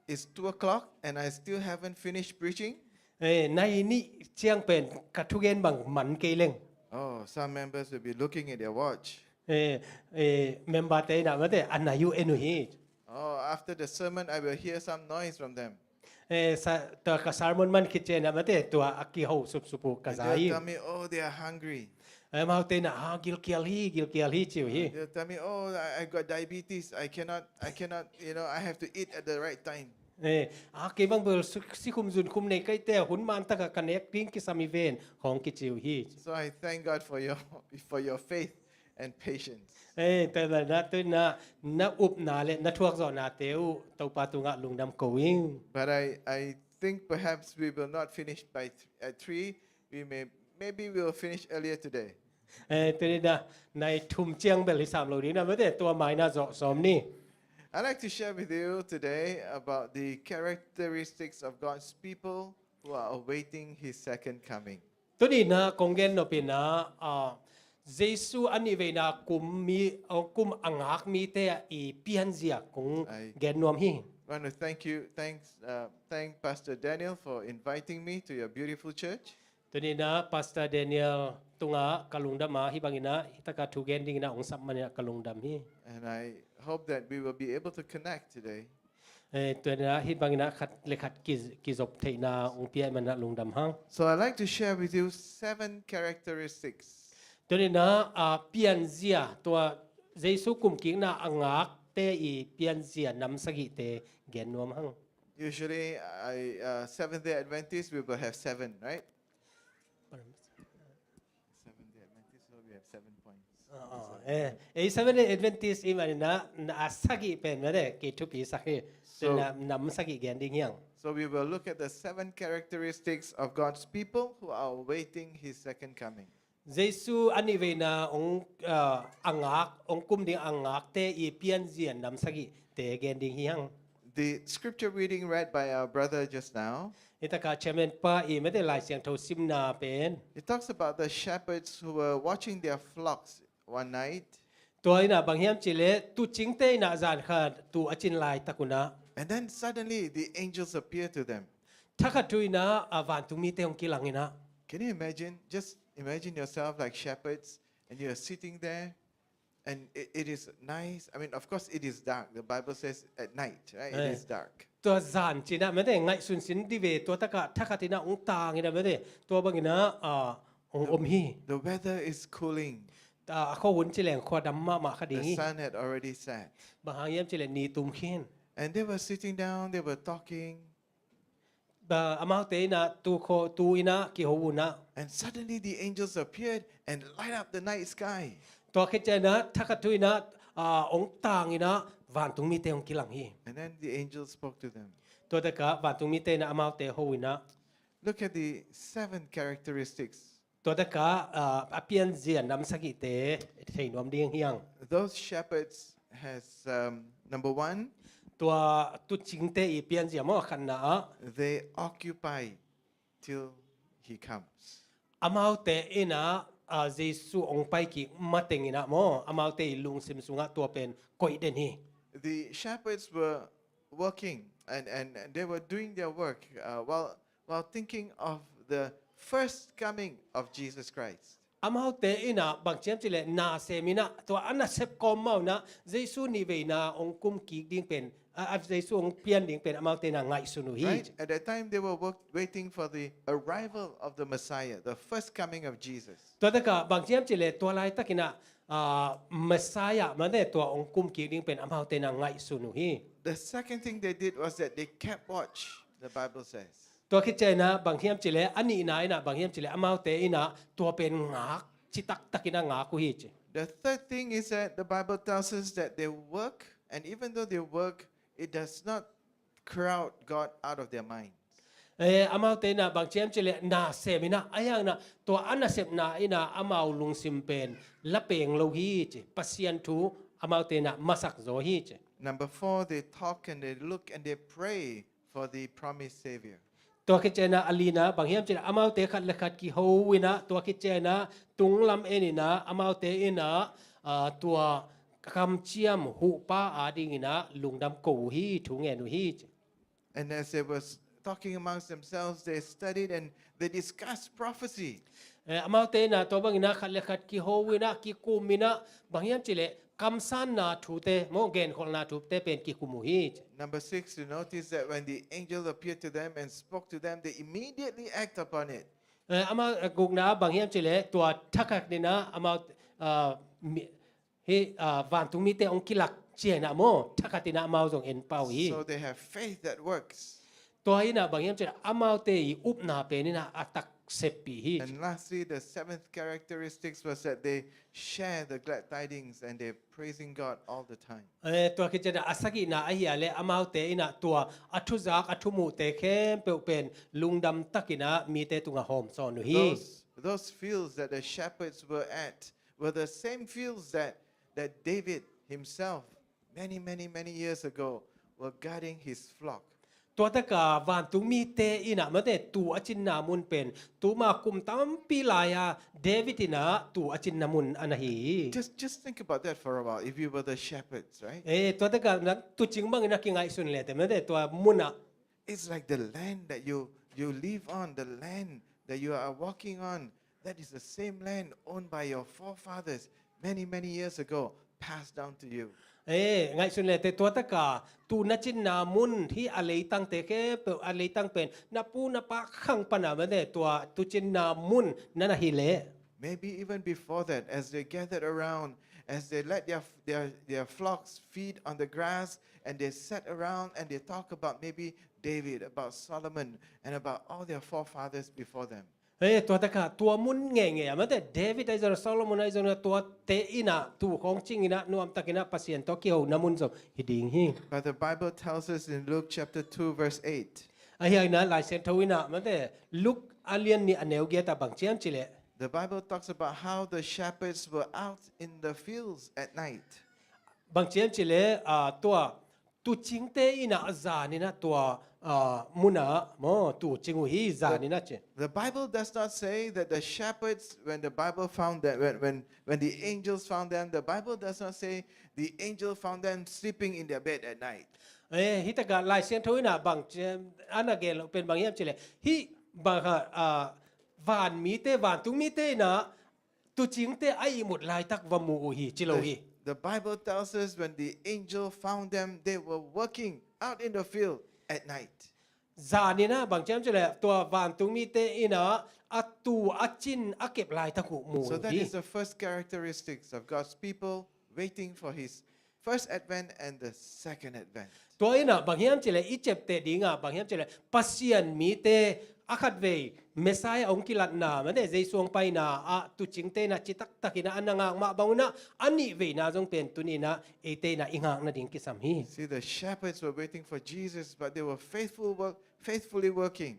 it's two o'clock and I still haven't finished preaching, eh, nai nih ciang pen ka thugen bang man kei leng. Oh, some members will be looking at their watch. Eh, eh, member te inah mate a nai uh en uh hi. Oh, after the sermon, I will hear some noise from them. Eh, sa, tua ka sermon man khit ciang inah mate tua a kiho supsup uh ka za hi. They'll tell me, oh, they are hungry. Eh, amau te inah, ah, gilkial hi, gilkial hi ci uh hi. They'll tell me, oh, I, I got diabetes. I cannot, I cannot, you know, I have to eat at the right time. Eh, ah, kei bang bel su- sikhum zunkhum nei kaite hun man taka ka nek ding kisam hi ven hong kici uh hi. So I thank God for your, for your faith and patience. Eh, tua na, tua na, na upna le na thuakzawhnate uh Topa tungah lungdam ko ing. But I, I think perhaps we will not finish by th- at three. We may, maybe we will finish earlier today. Eh, tua na, nai thum ciang bel hi sam lo ding na mate tua mai na zawh sawm ni. I'd like to share with you today about the characteristics of God's people who are awaiting His second coming. Tuni na kong gen nop inah, ah, Jesu a nih veina kum mi, ah, kum a ngak mite i pianzia kong gen nuam hi. I want to thank you, thanks, uh, thank Pastor Daniel for inviting me to your beautiful church. Tuni na Pastor Daniel tungah ka lungdam a hi bang inah hi taka thu gen ding inah ong sap man inah ka lungdam hi. And I hope that we will be able to connect today. Eh, tua inah hi bang inah khat le khat ki, kizop theihna ong pia i man inah lungdam hang. So I'd like to share with you seven characteristics. Tuni na, ah, pianzia tua Jesu kumkikna a ngakte i pianzia nam sagihte gen nuam hang. Usually, I, uh, Seventh Day Adventist, we will have seven, right? Seventh Day Adventist, so we have seven points. Uh, uh, eh, eh, Seventh Day Adventist i man inah na a sagih pen mate kei thupi sak hi. So na nam sagih gen ding hiang. So we will look at the seven characteristics of God's people who are awaiting His second coming. Jesu a nih veina ong, ah, a ngak, ong kum ding a ngakte i pianzia nam sagihte gen ding hi hang. The scripture reading read by our brother just now, hi taka chairman pa i mate Lai Siangtho simna pen. It talks about the shepherds who were watching their flocks one night. Tua inah bang hiam cileh tucingte inah zan khat tu a cin laitak unah. And then suddenly the angels appear to them. Thakhat tu inah a vantungmite hong kilang inah. Can you imagine? Just imagine yourself like shepherds and you're sitting there and it, it is nice. I mean, of course, it is dark. The Bible says at night, right? It is dark. Tua zan cinah mate ngaihsun sin di ve tua taka thakhat inah ong tang inah mate tua bang inah, ah, ong om hi. The weather is cooling. Ah, a khuahun cileng khua dam mahmah kha ding hi. The sun had already set. Bang hang hiam cileh ni tum khin. And they were sitting down, they were talking. Amaute in ah tu kho, tu in ah kiho uh in ah. And suddenly the angels appeared and light up the night sky. Tua khit ciangin ah thakhat thu in ah, ah, hong tang in ah vantung mite hong kilang hi. And then the angels spoke to them. Tua tak ah vantung mite in ah amaute ho in ah. Look at the seven characteristics. Tua tak ah, ah, a pianzia nam sagihte thei nuam ding hi hang. Those shepherds has, um, number one, tua tuucingte i pianzia maw, a khatna ah, they occupy till he comes. Amaute in ah, ah, Jesu hong pai kik mateng in ah maw, amaute i lungsim sungah tua pen koih den hi. The shepherds were working and, and, and they were doing their work, uh, while, while thinking of the first coming of Jesus Christ. Amaute in ah bang ci hiam cih leh nasem in ah tua a nasep kawm mah un ah Jesu nihveina hong kum kik ding pen, a, a, Jesu hong pian ding pen amaute in ah ngaihsun uh hi. Right? At that time, they were work, waiting for the arrival of the Messiah, the first coming of Jesus. Tua tak ah bang ci hiam cih leh tua laitak in ah, ah, Messiah, mate, tua hong kum kik ding pen amaute in ah ngaihsun uh hi. The second thing they did was that they kept watch, the Bible says. Tua khit ciangin ah bang hiam cih leh, a nihna in ah bang hiam cih leh, amaute in ah tua pen ngak, citak takin ah ngak uh hi ci. The third thing is that the Bible tells us that they work, and even though they work, it does not crowd God out of their minds. Eh, amaute in ah bang ci hiam cih leh nasem in ah, ahi hangin ah tua a nasepna in ah amau lungsim pen la peng lo hi ci. Pasian thu amaute in ah masak zaw hi ci. Number four, they talk and they look and they pray for the promised Savior. Tua khit ciangin ah a lina bang hiam cih leh amaute khat le khat kiho in ah tua khit ciangin ah tunglam en in ah amaute in ah, ah, tua kamciam huhpa ading in ah lungdam ko uh hi, thu ngen uh hi ci. And as they were talking amongst themselves, they studied and they discussed prophecy. Eh, amaute in ah tua bang in ah khat le khat kiho in ah kikum in ah bang hiam cih leh kamsanna thute maw, genkholhna thute pen kikum uh hi ci. Number six, you notice that when the angel appeared to them and spoke to them, they immediately act upon it. Eh, ama, eh, gukna bang hiam cih leh tua thakhat in ah amau, ah, mi, hi, ah, vantung mite hong kilak ciangin ah maw, thakhat in ah amau zong en pah uh hi. So they have faith that works. Tua in ah bang hiam cih leh amaute i upna pen in ah a takseppi hi. And lastly, the seventh characteristics was that they share the glad tidings and they're praising God all the time. Eh, tua khit ciangin ah a sagihna ahi a leh amaute in ah tua a thuzak a thumuhte khempeuh pen lungdam takin ah mite tungah hawmsawn uh hi. Those, those fields that the shepherds were at were the same fields that, that David himself, many, many, many years ago, were guarding his flock. Tua tak ah vantung mite in ah mate tuu a cinna mun pen tuma kum tampi lai a David in ah tuu a cinna mun a na hi. Just, just think about that for a while. If you were the shepherds, right? Eh, tua tak ah na tuucing bangin ah kingaihsun le teh mate tua mun ah. It's like the land that you, you live on, the land that you are walking on, that is the same land owned by your forefathers many, many years ago, passed down to you. Eh, ngaihsun le teh tua tak ah tuu na cinna mun hi a leitangte khempeuh, a leitang pen na pu na pa khang pan a mate tua tuu cinna mun na na hi leh. Maybe even before that, as they gathered around, as they let their, their, their flocks feed on the grass, and they sat around and they talk about maybe David, about Solomon, and about all their forefathers before them. Eh, tua tak ah tua mun ngeingei a mate David ahi zongin, Solomon ahi zongin, tuate in ah tuu khawng cing in ah nuamtakin ah Pasian tawh kihona mun zong hi ding hi. But the Bible tells us in Luke chapter two, verse eight. Ahi hangin ah Lai Siangtho in ah mate Luke a lian nih a neu giat ah bang ci hiam cih leh. The Bible talks about how the shepherds were out in the fields at night. Bang ci hiam cih leh, ah, tua tuucingte in ah zan in ah tua, ah, mun ah maw tuu cing uh hi zan in ah ci. The Bible does not say that the shepherds, when the Bible found them, when, when, when the angels found them, the Bible does not say the angel found them sleeping in their bed at night. Eh, hi tak ah Lai Siangtho in ah bang ci, a na gen loh pen bang hiam cih leh, hih bang kha, ah, van mite, vantung mite in ah tuucingte a ihmut laitak va mu uh hi ci lo hi. The, the Bible tells us when the angel found them, they were working out in the field at night. Zan in ah bang ci hiam cih leh tua vantung mite in ah a tuu a cin a kep laitak uh mu uh hi. So that is the first characteristics of God's people waiting for his first advent and the second advent. Tua inah bang hiam cileh i ciapteh dingah bang hiam cileh Pasian mite a khatvei Messiah hong kilatna mate Jesu hong paina ah tucingte inah citaktak inah a na ngak mah bang unah a nih veina zong pen tuni inah eite inah i ngak nading kisam hi. See, the shepherds were waiting for Jesus, but they were faithful work, faithfully working.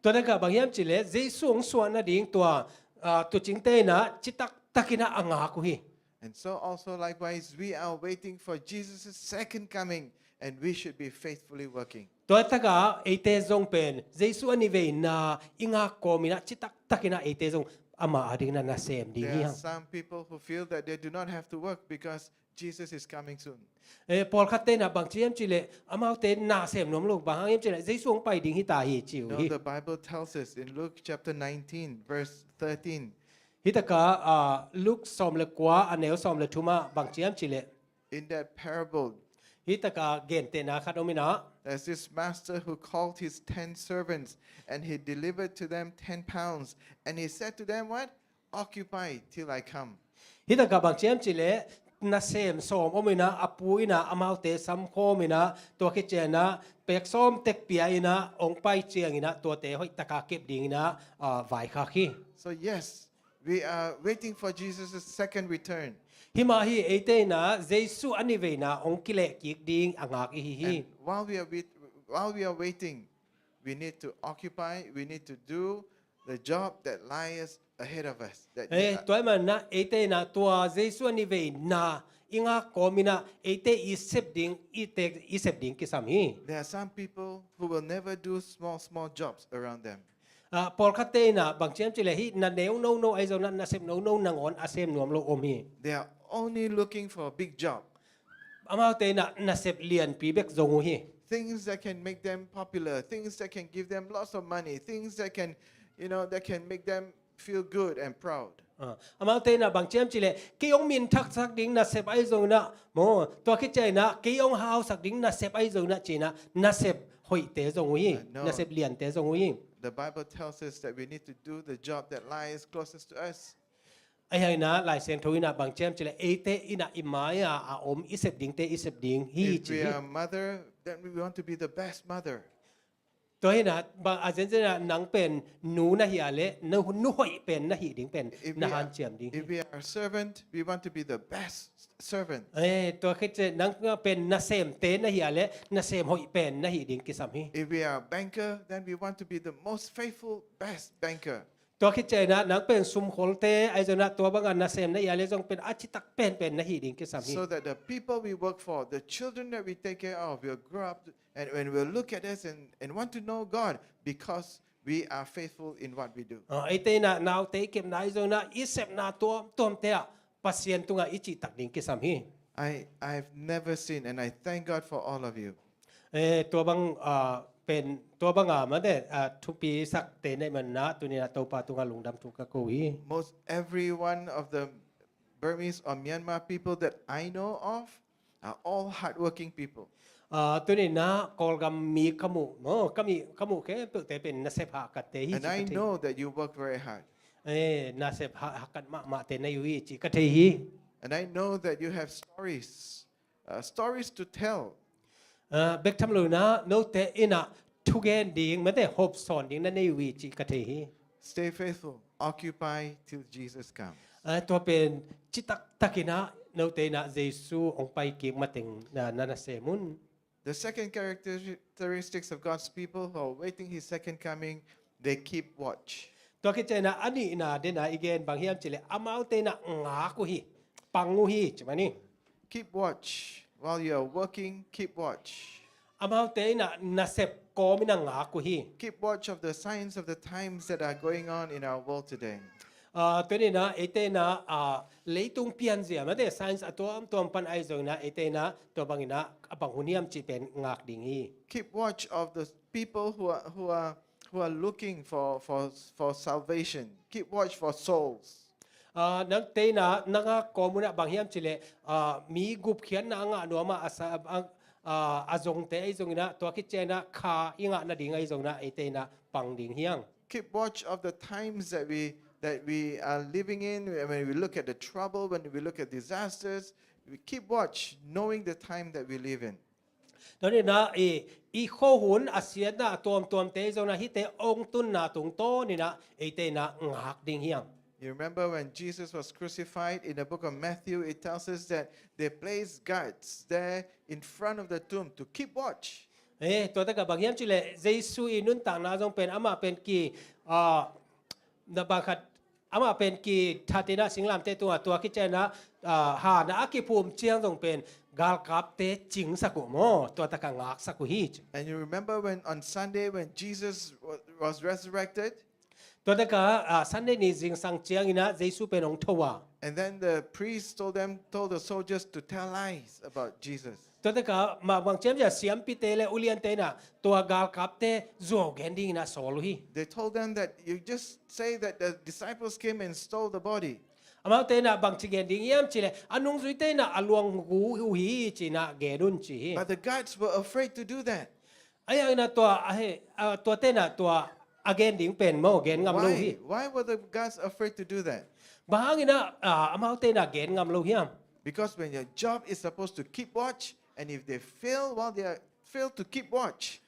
Tua takah bang hiam cileh Jesu hong suah nading tua ah, tucingte inah citaktak inah a ngak uh hi. And so also likewise, we are waiting for Jesus' second coming, and we should be faithfully working. Tua takah eite zong pen Jesu a nih veina i ngak kawm inah citaktak inah eite zong amah a ding inah nasem ding There hi are hang. Some people who feel that they do not have to work because Jesus is coming soon. Eh, pawlkhatte inah bang ci hiam cileh amaute nasem nuam lo bang hang hiam cileh Jesu hong pai ding hi ta hi ci uh No, hi. The Bible tells us in Luke chapter nineteen, verse thirteen, Hi takah ah, Luke sawm le kua a neu sawm le thum ah bang ci hiam cileh in that parable, hi takah gentehna khat om inah there's this master who called his ten servants, and he delivered to them ten pounds. And he said to them, what? Occupy till I come. Hi takah bang ci hiam cileh nasem sawm om inah a pu inah amaute samkhawm inah tua khit ciang inah pek sawm tek pia inah hong pai ciang inah tuate hoih takah kep ding inah ah, vaikhak hi. So yes, we are waiting for Jesus' second return. Hi mah hi eite inah Jesu a nih veina hong kilehkik ding a ngak i hi hi. And while we are wait, while we are waiting, we need to occupy, we need to do the job that lies ahead of us. That Eh, need- tua ahih manin ah eite inah tua Jesu a nih veina i ngak kawm inah eite i sep ding i te i sep ding kisam hi. There are some people who will never do small, small jobs around them. Ah, pawlkhatte inah bang ci hiam cileh hi na neu nono ahi zong inah nasep nono nangawn a sem nuam lo om hi. They are only looking for a big job. Amaute inah nasep lianpi bek zong uh hi. Things that can make them popular, things that can give them lots of money, things that can, you know, that can make them feel good and proud. Ah, amaute inah bang ci hiam cileh kei hong minthaksak ding nasep ahi zong inah maw tua khit ciang inah kei hong hausak ding nasep ahi zong inah ci inah nasep hoihte zong uh hi. Ah, no. Nasep liante zong uh hi. The Bible tells us that we need to do the job that lies closest to us. Ahi hang inah Lai Siangtho inah bang ci hiam cileh eite inah i mai-ah a om i sep dingte i sep ding hi If ci we hi. Are a mother, then we want to be the best mother. Tua hi inah bang a zenzen ah nang pen nu na hi a leh nu, nu hoih pen na hih ding pen If na we are, hanciam ding hi. If we are a servant, we want to be the best servant. Eh, tua khit ciang nang pen nasemte na hi a leh nasem hoih pen na hih ding kisam hi. If we are a banker, then we want to be the most faithful, best banker. Tua khit ciang inah nang pen sumkholte ahi zong inah tua bangah nasem na hi a leh zong pen a citak penpen na hih ding kisam hi. So that the people we work for, the children that we take care of, will grow up and, and will look at us and, and want to know God because we are faithful in what we do. Ah, eite inah naute i kepna ahi zong inah i sepna tuamtuamte ah Pasian tungah i cihtak ding kisam hi. I, I've never seen, and I thank God for all of you. Eh, tua bang ah, pen tua bangah mate ah, thupi sakte na hih manin ah tuni inah Topa tungah lungdam thu ka ko hi. Most every one of the Burmese or Myanmar people that I know of are all hardworking people. Ah, tuni inah Kawlgam mi ka muh maw ka mi ka muh khempeuhte pen nasep hahkatte hi. And I know that you work very hard. Eh, nasep ha, hahkat mahmahte na hi uh hi cih ka thei hi. And I know that you have stories, uh, stories to tell. Ah, bek tham lo inah note inah thugen ding mate hopsawn ding na nei uh hi cih ka thei hi. Stay faithful. Occupy till Jesus comes. Ah, tua pen citaktak inah note inah Jesu hong pai kik mateng na na nasem un. The second characteristics of God's people who are waiting his second coming, they keep watch. Tua khit ciang inah a nihna dena i gen bang hiam cih leh amaute inah ngak uh hi, pang uh hi ci mah ni. Keep watch. While you are working, keep watch. Amaute inah nasep kawm inah ngak uh hi. Keep watch of the signs of the times that are going on in our world today. Ah, tuni inah eite inah ah, leitung pianzia mate science a tuamtuam pan ahi zong inah eite inah tua bang inah a bang hun hiam cih pen ngak ding hi. Keep watch of the people who are who are who are looking for for for salvation. Keep watch for souls. Ah, nangte inah na ngak kawm un ah bang hiam cih leh ah, mi gupkhiatna a ngah nuam ah a sa- a, a, a zongte ahi zong inah tua khit ciang inah kha i ngah nading ahi zong inah eite inah pang ding hi hang. Keep watch of the times that we that we are living in. When we look at the trouble, when we look at disasters, We keep watch, knowing the time that we live in. Tua ni-in ah i, i khuahun a siatna a tuamtuamte zong ah hihte hong tunna tungtawn in ah eite in ah ngak ding hiam? You remember when Jesus was crucified in the book of Matthew, it tells us that they placed guards there in front of the tomb to keep watch. Eh, tua takah bang hiam cih leh Jesu i nuntakna zong pen amah pen ki, ah, na bang khat amah pen kithat in ah singlamteh tungah tuak hi ciangin ah, ah, han ah a kiphum ciang zong pen galkapte cingsak uh maw, tua takah ngaksak uh hi. And you remember when on Sunday when Jesus wa- was resurrected, Tua takah, ah, Sunday ni zingsang ciangin ah Jesu pen hong tho a. and then the priest told them, told the soldiers to tell lies about Jesus. Tua takah mah bang ciam ciah siampite le uliante in ah tua galkapte zuau gen dingin ah sawl uh hi. They told them that you just say that the disciples came and stole the body. Amaute in ah bangci gen ding hiam cih leh a nungzuite in ah a luang gu uh hi ci-in ah gen un ci hi. But the guards were afraid to do that. Ahi hangin ah tua, ahi, ah, tuate in ah tua a gen ding pen maw gen ngam lo hi. Why? Why were the guards afraid to do that? Bang hangin ah, ah, amaute in ah gen ngam lo hiam? Because when your job is supposed to keep watch, and if they fail while they are, fail to keep watch,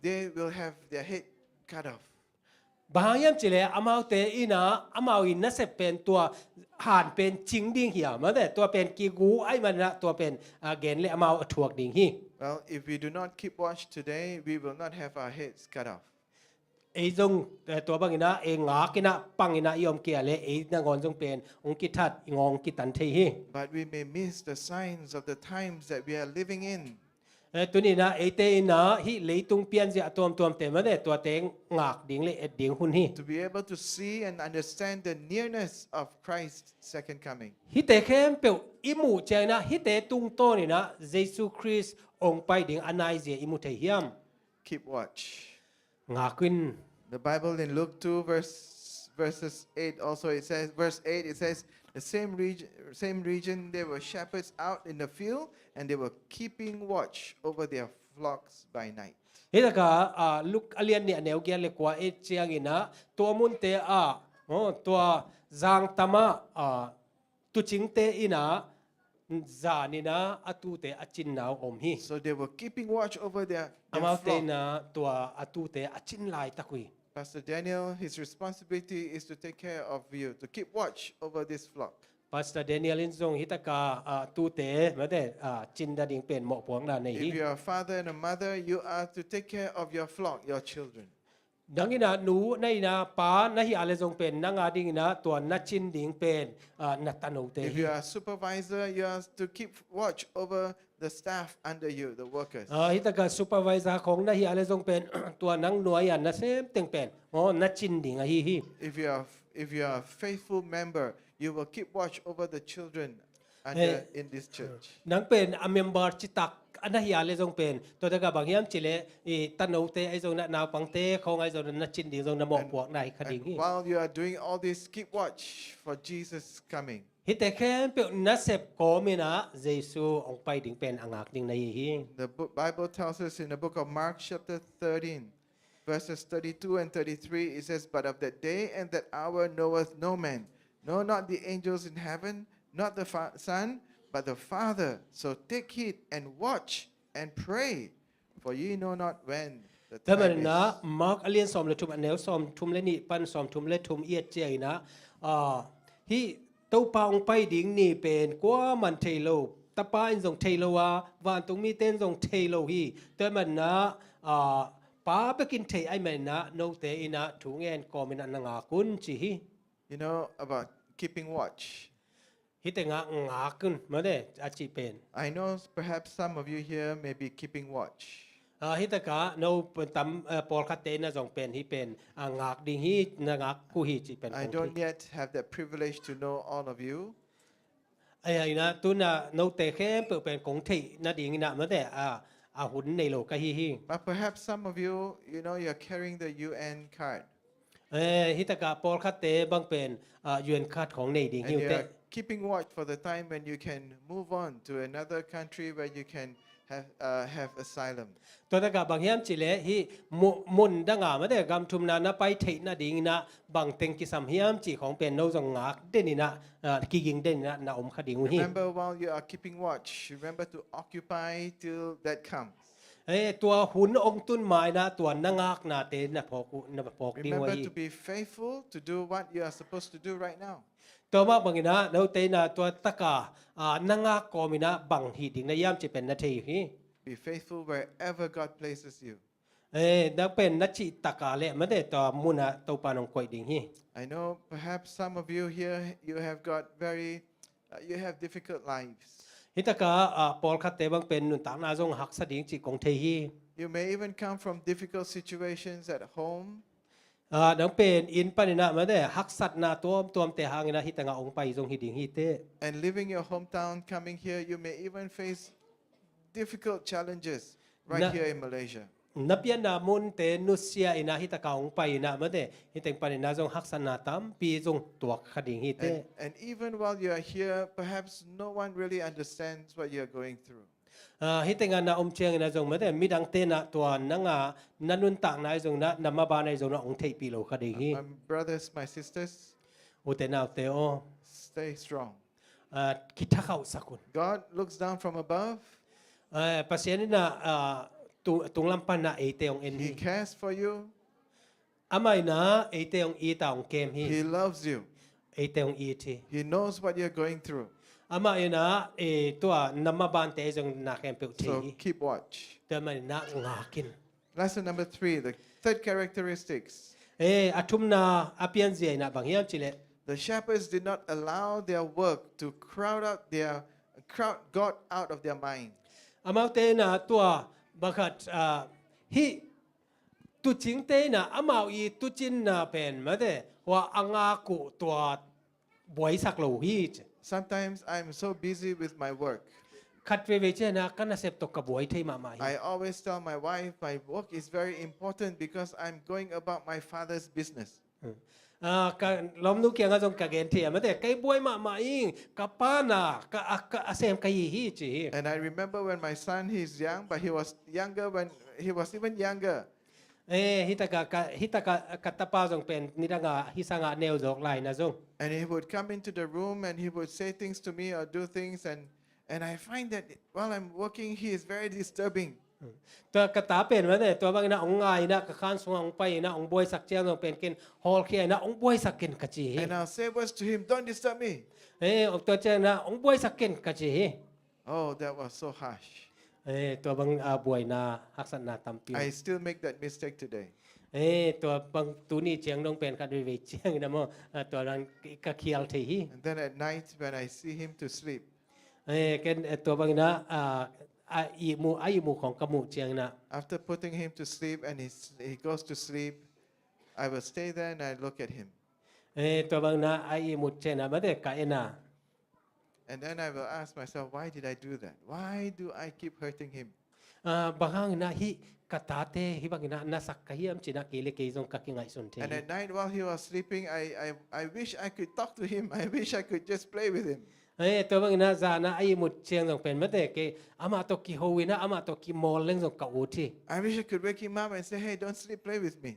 they will have their head cut off. Bang hang hiam cih leh amaute in ah amau i nasep pen tua han pen cing ding hiam, mate, tua pen kigu ahih manin ah tua pen, ah, gen le amau a thuak ding hi. Well, if we do not keep watch today, we will not have our heads cut off. Ei zong, eh, tua bangin ah ei ngak in ah pang in ah i om kei leh ei nangawn zong pen hong kithat, i ngawng kitan thei hi. But we may miss the signs of the times that we are living in. Eh, tuni-in ah eite in ah hih leitung pianzia a tuamtuamte, mate, tuate ngak ding le et ding hun hi. To be able to see and understand the nearness of Christ's second coming. Hihte khempeuh i muh ciangin ah hihte tungtawn in ah Jesu Khrist hong pai ding a naizia i mu thei hiam? Keep watch. Ngak un. The Bible in Luke two, verse, verses eight also, it says, verse eight, it says, the same region, same region, there were shepherds out in the field, and they were keeping watch over their flocks by night. Hih takah, ah, Luke a lian nih a neu giat le kua et ciangin ah tua munte ah, oh, tua zangtam ah, ah, tuucingte in ah zan in ah a tuute a cinna uh om hi. So they were keeping watch over their, their Amaute flock. In ah tua a tuute a cin laitak uh hi. Pastor Daniel, his responsibility is to take care of you, to keep watch over this flock. Pastor Daniel in zong hih takah, ah, tuute, mate, ah, cin nading pen mawhpuakna nei hi. If you are a father and a mother, you are to take care of your flock, your children. Nang in ah nu na hi a, pa na hi a leh zong pen nang a dingin ah tua na cin ding pen, ah, na tanote hi. If you are a supervisor, you are to keep watch over the staff under you, the workers. Ah, hih takah supervisor khawng na hi a leh zong pen tua nang nuai a nasem teng pen, oh, na cin ding ahi hi. If you are, if you are a faithful member, you will keep watch over the children under, Eh. In this church. Nang pen a member citak a na hi a leh zong pen tua takah bang hiam cih leh i tanote ahi zong in ah naupangte khawng ahi zong in ah na cin ding zong na mawhpuakna hi kha ding And hi. While you are doing all this, keep watch for Jesus' coming. Hihte khempeuh nasep kawm in ah Jesu hong pai ding pen a ngak ding na hi hi. The bo- Bible tells us in the book of Mark, chapter thirteen, verses thirty-two and thirty-three, it says, "But of that day and that hour knoweth no man, no, not the angels in heaven, not the fa- Son, but the Father. So take heed and watch and pray, for ye know not when the Tua time manin ah is." Mark a lian sawm le thum, a neu sawm thum le nih pan sawm thum le thum i et ciangin ah, ah, hih Topa hong pai ding ni pen kuaman thei lo, Tapa in zong thei lo a, vantungmite in zong thei lo hi. Tua manin ah, ah, Pa bekin thei ahih manin ah note in ah thu ngen kawmin ah na ngak un ci hi. You know about keeping watch. Hih tengah ngak un, mate, a cih pen. I know perhaps some of you here may be keeping watch. Ah, hih takah no tam, eh, pawlkhatte in ah zong pen hih pen, ah, ngak ding hi, na ngak uh hi cih pen I kong don't thei. Yet have the privilege to know all of you. Ahi hangin ah tu-in ah note khempeuh pen kong theih nadingin ah, mate, ah, a hun nei lo ka hi hi. But perhaps some of you, you know, you're carrying the U N card. Eh, hih takah pawlkhatte bang pen, ah, U N card khawng nei ding hi And uh teh. You're keeping watch for the time when you can move on to another country where you can have, uh, have asylum. Tua takah bang hiam cih leh hih mu- mun danga mate gam thumna na pai theih nadingin ah bang teng kisam hiam cih khawng pen no zong ngak denin ah, ah, kiging denin ah na om kha ding uh hi. Remember, while you are keeping watch, remember to occupy till that comes. Eh, tua hun ong tun ma-in ah tua na ngaknate na phawk uh, na phawk ding uh Remember hi. To be faithful to do what you are supposed to do right now. Tua mah bangin ah note in ah tua takah, ah, na ngak kawmin ah bang hih ding na hiam cih pen na thei uh hi. Be faithful wherever God places you. Eh, na pen na cih takah leh mate tua mun ah Topa in ong koih ding hi. I know perhaps some of you here, you have got very, uh, you have difficult lives. Hih takah, ah, pawlkhatte bang pen nuntakna zong haksa ding cih kong thei hi. You may even come from difficult situations at home. Ah, nang pen inn panin ah mate haksatna tuamtuamte hangin ah hih tengah ong pai zong hi ding hi teh. And leaving your hometown, coming here, you may even face difficult challenges right Na- here in Malaysia. Na pianna munte nusia in ah hih takah ong pai in ah mate hih teng panin ah zong haksatna tampi zong tuak kha ding hi teh. And, and even while you are here, perhaps no one really understands what you are going through. Ah, hih tengah na om ciangin ah zong mate midangte in ah tua nang a na nuntakna ahi zongin ah na maban ahi zongin ah ong theihpih lo kha ding hi. My brothers, my sisters, Ute naute aw, stay strong. ah, kithakhauhsak un. God looks down from above. Eh, Pasian in ah, ah, tu- tunglam panin ah eite ong en He hi. Cares for you. Amah in ah eite ong it a ong kem hi. He loves you. Eite ong it hi. He knows what you're going through. Amah in ah, eh, tua na mabante zong na khempeuh thei So hi. Keep watch. Tua manin ah ngak in. Lesson number three, the third characteristics. Eh, a thumna a pianzia in ah bang hiam cih leh. The shepherds did not allow their work to crowd out their crowd God out of their mind. Amaute in ah tua bang khat, ah, hih tuucingte in ah amau i tuucinna pen mate hua a ngak uh tua buaisak lo hi. Sometimes I'm so busy with my work. Khat veivei ciangin ah ka nasep tawh ka buai thei mahmah hi. I always tell my wife my work is very important because I'm going about my father's business. Ah, ka lawmnu kiangah zong ka gen thei a mate kei buai mahmah ing ka pa na ka, a, ka a sem ka hi hi ci hi. And I remember when my son, he's young, but he was younger when he was even younger. Eh, hih takah ka, hih takah ka tapa zong pen nidangah hih sangah neu zawk lai na zong. And he would come into the room and he would say things to me or do things, and, and I find that while I'm working, he is very disturbing. Tua ka ta pen mate tua bangin ah ong ngai in ah ka khan sungah ong pai in ah ong buaisak ciang zong pen ken hawlkhia in ah ong buaisak ken ka ci hi. And I'll say words to him, "Don't disturb me." Eh, tua ciangin ah ong buaisak ken ka ci hi. Oh, that was so harsh. Eh, tua bang, ah, buaina haksatna tampi. I still make that mistake today. Eh, tua bang tuni ciang dong pen khat veivei ciangin ah maw, ah, tua bang ka khial thei hi. And then at night when I see him to sleep, Eh, ken, eh, tua bangin ah, ah, a ihmu, a ihmu khawng ka muh ciangin ah. After putting him to sleep and he, s- he goes to sleep, I will stay there and I look at him. Eh, tua bangin ah a ihmu ciangin ah mate ka en a. And then I will ask myself, "Why did I do that? Why do I keep hurting him?" Ah, bang hangin ah hih ka tate hih bangin ah na sak ka hiam ci in ah kei le kei zong ka kingaihsun thei. And at night while he was sleeping, I, I, I wish I could talk to him. I wish I could just play with him. Eh, tua bangin ah zan ah a ihmut ciang zong pen mate kei amah tawh kiho in ah amah tawh kimawl leng zong ka ut hi. I wish I could wake him up and say, "Hey, don't sleep, play with me."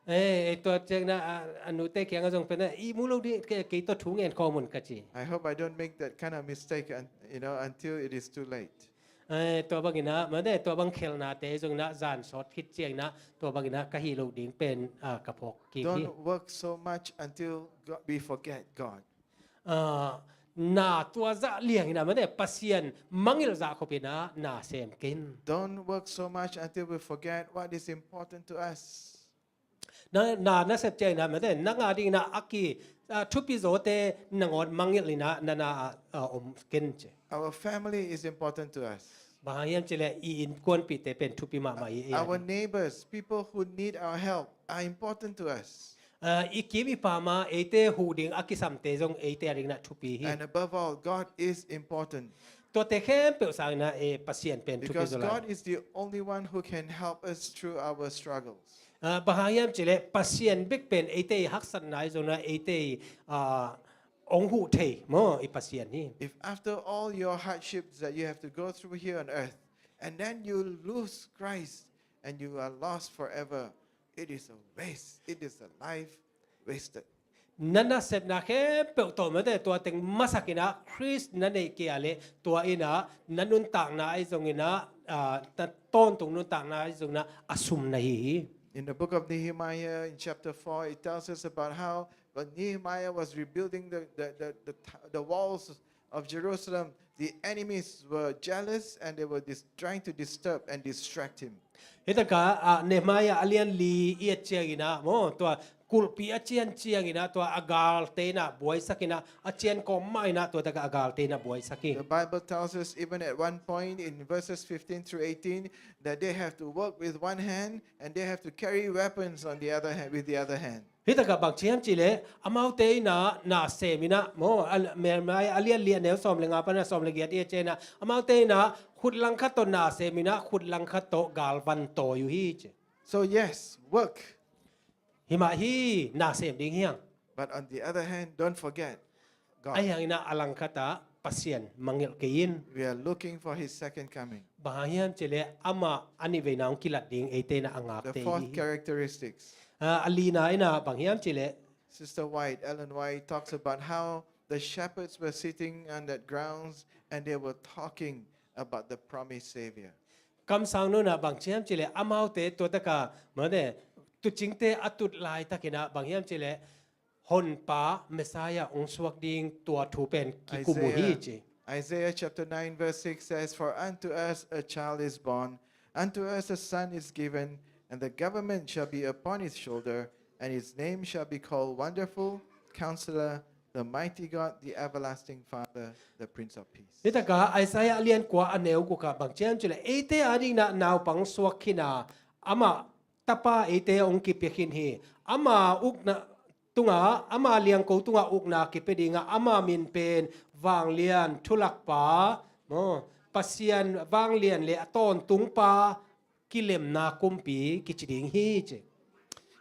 Eh, eh, tua ciangin ah, a, a nute kiangah zong pen ah ihmu lo dih kei, kei tawh thu ngen khawm un ka ci. I hope I don't make that kind of mistake, un, you know, until it is too late. Eh, tua bangin ah mate tua bang khelnate zongin ah zan sawt khit ciangin ah tua bangin ah ka hih loh ding pen, ah, ka phawk kik hi. Don't work so much until God, we forget God. Ah, na tua zah liangin ah mate Pasian mangngilh zah khopin ah na sem ken. Don't work so much until we forget what is important to us. Na, na, na sep ciangin ah mate nang a dingin ah a ki, ah, thupi zawte nangawn mangngilh in ah na, na, ah, ah, om ken ci. Our family is important to us. Bang hang hiam cih leh i innkuanpihte pen thupi mahmah hi ei a Our ding. Neighbors, people who need our help, are important to us. Ah, i kim i pam ah eite huh ding a kisamte zong eite a dingin ah thupi hi. And above all, God is important. Tuate khempeuh sangin ah, eh, Pasian pen thupi Because zaw lai. God is the only one who can help us through our struggles. Ah, bang hang hiam cih leh Pasian bek pen eite i haksatna ahi zongin ah eite i, ah, hong huh thei maw i Pasian hi. If after all your hardships that you have to go through here on earth, and then you lose Christ and you are lost forever, it is a waste. It is a life wasted. Na nasepna khempeuh tawh mate, tua teng masakin ah Khrist na neih kei a leh tua in ah na nuntakna ahi zongin ah, ah, na tawntung nuntakna ahi zongin ah a sum na hi hi. In the book of Nehemiah, in chapter four, it tells us about how when Nehemiah was rebuilding the, the, the, the, t- the walls of Jerusalem, the enemies were jealous and they were dis- trying to disturb and distract him. Hi taka ah, Nehemiah a lian li i et ciangin ah maw, tua kulhpi a cian ciangin ah tua a galte in ah buaisakin ah, a cian kawm mah in ah tua taka a galte in ah buaisak hi. The Bible tells us even at one point in verses fifteen through eighteen that they have to work with one hand and they have to carry weapons on the other hand, with the other hand. Hi taka bang ci hiam cih leh amaute in ah na sem in ah maw, a, Nehemiah a lian li a neu sawm le nga pan a sawm le giat i et ciangin ah amaute in ah khut langkhat tawh na sem in ah khut langkhat tawh galvan tawi uh hi ci. So yes, work. Hi mah hi, na sem ding hi hang. But on the other hand, don't forget God. Ahi hangin ah a langkhat ah Pasian mangngilh kei in. We are looking for his second coming. Bang hang hiam cih leh amah a nih veina hong kilat ding eite in ah a ngakte hi. The fourth characteristics. Ah, a lina in ah bang hiam cih leh Sister White, Ellen White talks about how the shepherds were sitting on that grounds and they were talking about the promised Savior. Kamsang nu in ah bang ci hiam cih leh amaute tua taka mate tuucingte a tut laitakin ah bang hiam cih leh Honpa Messiah hong suak ding tua thu pen kikum uh hi ci. Isaiah chapter nine verse six says, "For unto us a child is born, unto us a son is given, and the government shall be upon his shoulder, and his name shall be called Wonderful Counselor, the Mighty God, the Everlasting Father, the Prince of Peace." Hi taka Isaiah a lian kua a neu guk ah bang ci hiam cih leh eite adingin ah naupang suak khin a, amah tapa eite hong kipia khin hi. Ama ukna tungah, ama liangko tungah ukna kipia ding a, ama min pen Vanglian, Thulakpa maw, Pasian vanglian le a tawntungpa, kilemna kumpi kici ding hi ci.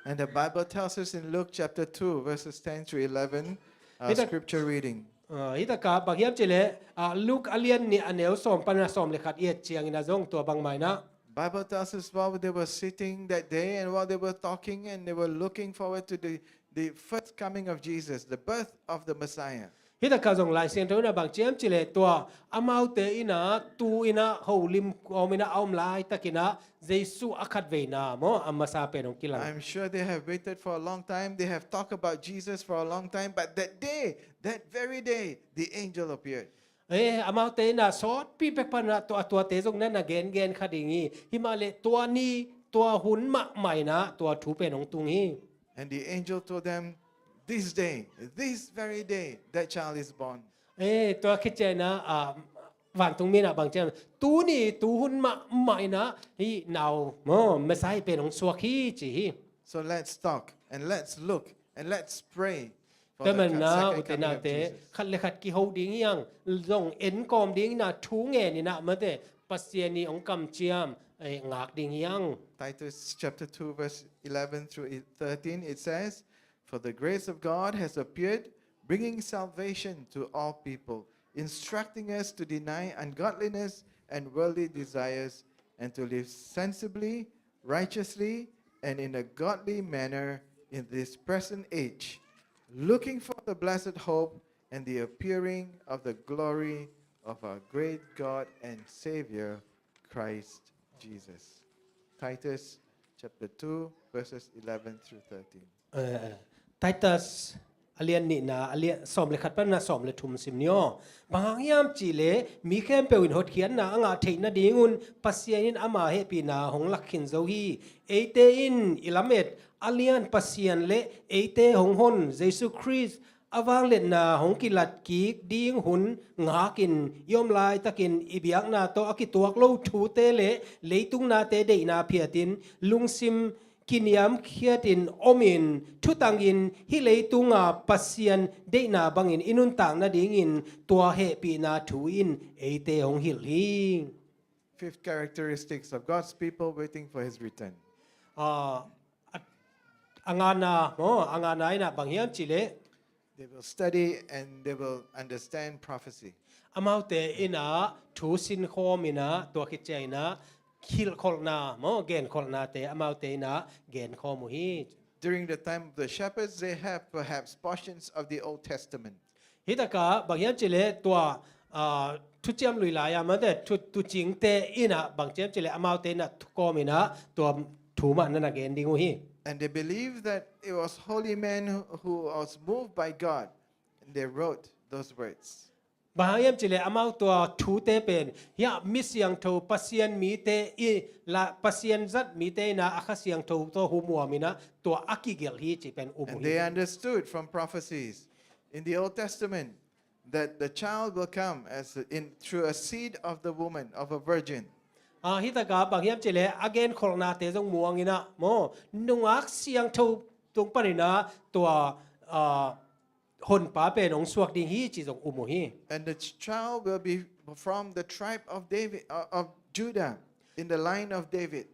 And the Bible tells us in Luke chapter two, verses ten through eleven, uh, hi tak- scripture reading. Ah, hi taka bang hiam cih leh, ah, Luke a lian nih a neu sawm pan a sawm le khat i et ciangin ah zong tua bang mah in ah Bible tells us while they were sitting that day and while they were talking and they were looking forward to the, the first coming of Jesus, the birth of the Messiah. Hi taka zong Lai Siangtho in ah bang ci hiam cih leh tua amaute in ah tu in ah holim kawm in ah a om laitakin ah Jesuh a khatveina maw, a masa pen hong kilang. I'm sure they have waited for a long time. They have talked about Jesus for a long time. But that day, that very day, the angel appeared. Eh, amaute in ah sawtpi pek pan ah tua, tuate zong na na gengen kha ding hi. Hi mah leh tua ni, tua hun mahmah in ah tua thu pen hong tung hi. And the angel told them, "This day, this very day, that child is born." Eh, tua khit ciangin ah, ah, vantungmi in ah bang ci hiam, tuni, tu hun mahmah in ah hih nau maw, Messiah pen hong suak hi ci hi. So let's talk and let's look and let's pray for the second coming of Jesus. Tua manin ah ute naute, khat le khat kiho ding hi hang, zong enkawm ding in ah thu ngen in ah mate, Pasian ii hong kamciam, eh, ngak ding hi hang. Titus chapter two verse eleven through thirteen, it says, "For the grace of God has appeared, bringing salvation to all people, instructing us to deny ungodliness and worldly desires, and to live sensibly, righteously, and in a godly manner in this present age, looking for the blessed hope and the appearing of the glory of our great God and Savior, Christ Jesus." Titus chapter two, verses eleven through thirteen. Eh, Titus a lian nihna, a lian sawm le khat pan a sawm le thum sim ni aw. Bang hang hiam cih leh mi khempeuh in hotkhiatna a ngah theih nadingun Pasian in ama hehpihna hong lak khin zo hi. Eite in i lamet a lian Pasian le eite hong hon Jesu Khrist a vangliatna hong kilat kik ding hun ngakin i om laitakin i biakna tawh a kituak lo thute le leitung nate deihna phiatin lungsim kiniamkhiatin omin thutangin hih leitunga Pasian deihna bangin i nuntak nadingin tua hehpihna thu in eite hong hilh hi. Fifth characteristics of God's people waiting for his return. Ah, a, a ngana, oh, a ngana in ah bang hiam cih leh They will study and they will understand prophecy. Amaute in ah thu sinkhawm in ah, tua khit ciang in ah hilhkholhna maw, genkholhnate amaute in ah genkhawm uh hi. During the time of the shepherds, they have perhaps portions of the Old Testament. Hi takah bang hiam cih leh tua, ah, Thuciam Lui lai-a mate, thu, tuucingte in ah bang hiam cih leh amaute in ah thu kawm in ah tua thu mah na na gen ding uh hi. And they believe that it was holy men who, who was moved by God, and they wrote those words. Bang hang hiam cih leh amau tua thute pen, hiah mi siangtho Pasian mite i la, Pasian zat mite in ah a Kha Siangtho tawh humuam in ah tua a kigelh hi cih pen um uh hi. And they understood from prophecies in the Old Testament that the child will come as a, in, through a seed of the woman, of a virgin. Ah, hi takah bang hiam cih leh a genkholhnate zong muang in ah maw, nungak siangtho tung pan in ah tua, ah, honpa pen hong suak ding hi cih zong um uh hi. And the ch-, child will be from the tribe of David, uh, of Judah, in the line of David.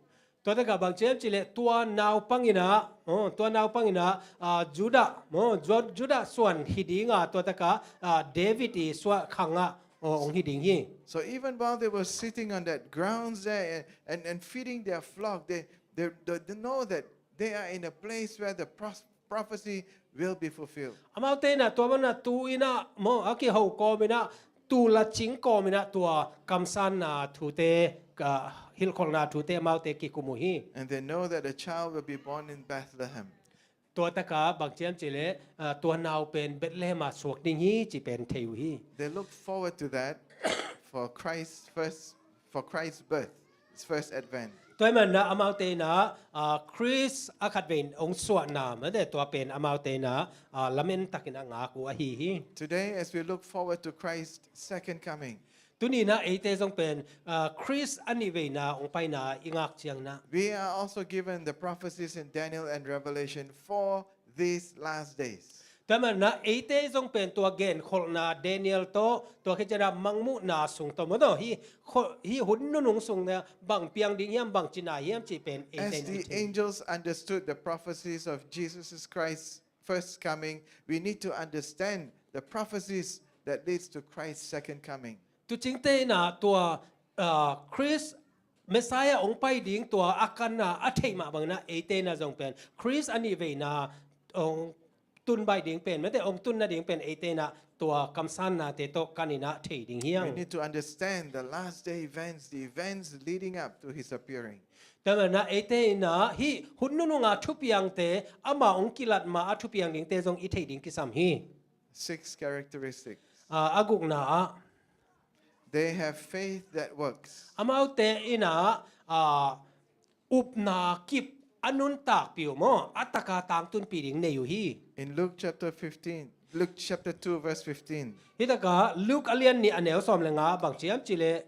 Tua takah bang hiam cih leh tua naupang in ah, oh, tua naupang in ah, ah, Judah, oh, Ju-, Judah suan hi ding a, tua takah, ah, David i suah khang ah, oh, hong hi ding hi. So even while they were sitting on that grounds there and, and, and feeding their flock, they, they, they, they know that they are in a place where the pros-, prophecy will be fulfilled. Amaute in ah tua bang in ah tu in ah maw, a kiho kawm in ah, tu la cing kawm in ah tua kamsanna thute, ah, hilhkholhna thute amaute kikum uh hi. And they know that a child will be born in Bethlehem. Tua takah bang hiam cih leh, ah, tua nau pen Bethlehem ah suak ding hi cih pen thei uh hi. They look forward to that for Christ's first, for Christ's birth, his first advent. Tua ahih manin ah amaute in ah, ah, Khrist a khatvei hong suahna mate tua pen amaute in ah, ah, lamen takin a ngak uh ahi hi. Today, as we look forward to Christ's second coming, tuni in ah eite zong pen, ah, Khrist a nihveina hong paina i ngak ciangin ah, we are also given the prophecies in Daniel and Revelation for these last days. Tua ahih manin ah eite zong pen tua genkholhna Daniel tawh, tua khit ciang in ah Mangmuhna sung tawh maw, hih, hih hun nunung sung in ah bang piang ding hiam, bang ci nai hiam cih pen eite in ah i thei. As the angels understood the prophecies of Jesus Christ's first coming, we need to understand the prophecies that leads to Christ's second coming. Tuucingte in ah tua, ah, Khrist Messiah hong pai ding tua a kanna a theih mah bangin ah eite in ah zong pen Khrist a nihveina hong tun baih ding pen, mate, hong tun nading pen eite in ah tua kamsannate tawh kan in ah thei ding hi hang. We need to understand the last day events, the events leading up to his appearing. Tua ahih manin ah eite in ah hih hun nunung a thupiangte, amah hong kilat ma a thupiang dingte zong i theih ding kisam hi. Six characteristics. Ah, a gukna ah, they have faith that works. Amaute in ah, ah, upna kip a nuntakpih uh maw, a taka tangtunpih ding nei uh hi. In Luke chapter fifteen, Luke chapter two, verse fifteen. Hi takah Luke a lian nih a neu sawm le nga bang ci hiam cih leh,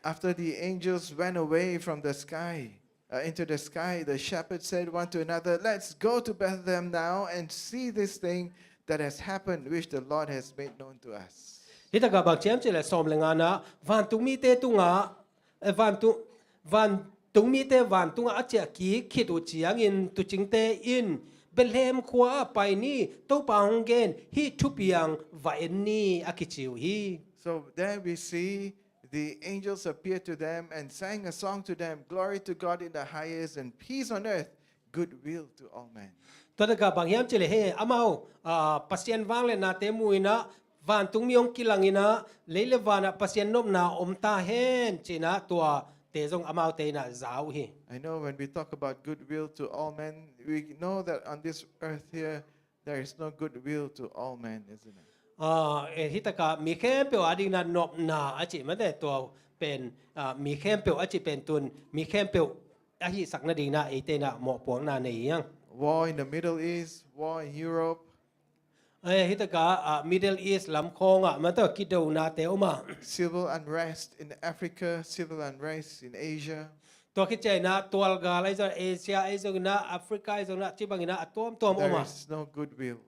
after the angels went away from the sky, uh, into the sky, the shepherds said one to another, "Let's go to Bethlehem now and see this thing that has happened, which the Lord has made known to us." Hi takah bang ci hiam cih leh sawm le nga na, vantung mite tungah, eh, vantung, vantung mite vantungah a ciah kik khit uh ciangin tuucingte in, "Bethlehem khua ah pai ni, Topa hong gen hih thupiang va en ni," a kici uh hi. So there we see the angels appeared to them and sang a song to them, "Glory to God in the highest and peace on earth, goodwill to all men." Tua takah bang hiam cih leh hih amau, ah, Pasian vangliatnate mu in ah, vantung mi hong kilang in ah, lei le van ah Pasian nopna om ta hen ci in ah, tuate zong amaute in ah za uh hi. I know when we talk about goodwill to all men, we know that on this earth here, there is no goodwill to all men, isn't it? Ah, eh, hi takah mi khempeuh a dingin ah nopna a cih mate, tua pen, ah, mi khempeuh a cih pen tun, mi khempeuh a hihsak nadingin ah eite in ah mawhpuakna nei hi hang. War in the Middle East, war in Europe. Eh, hi takah, ah, Middle East lam khawngah mate kidonate om a. Civil unrest in Africa, civil unrest in Asia. Tua khit ciangin ah tualgal ahi zong, Asia ahi zongin ah, Africa ahi zongin ah, ci bangin ah a tuamtuam om a. There is no goodwill.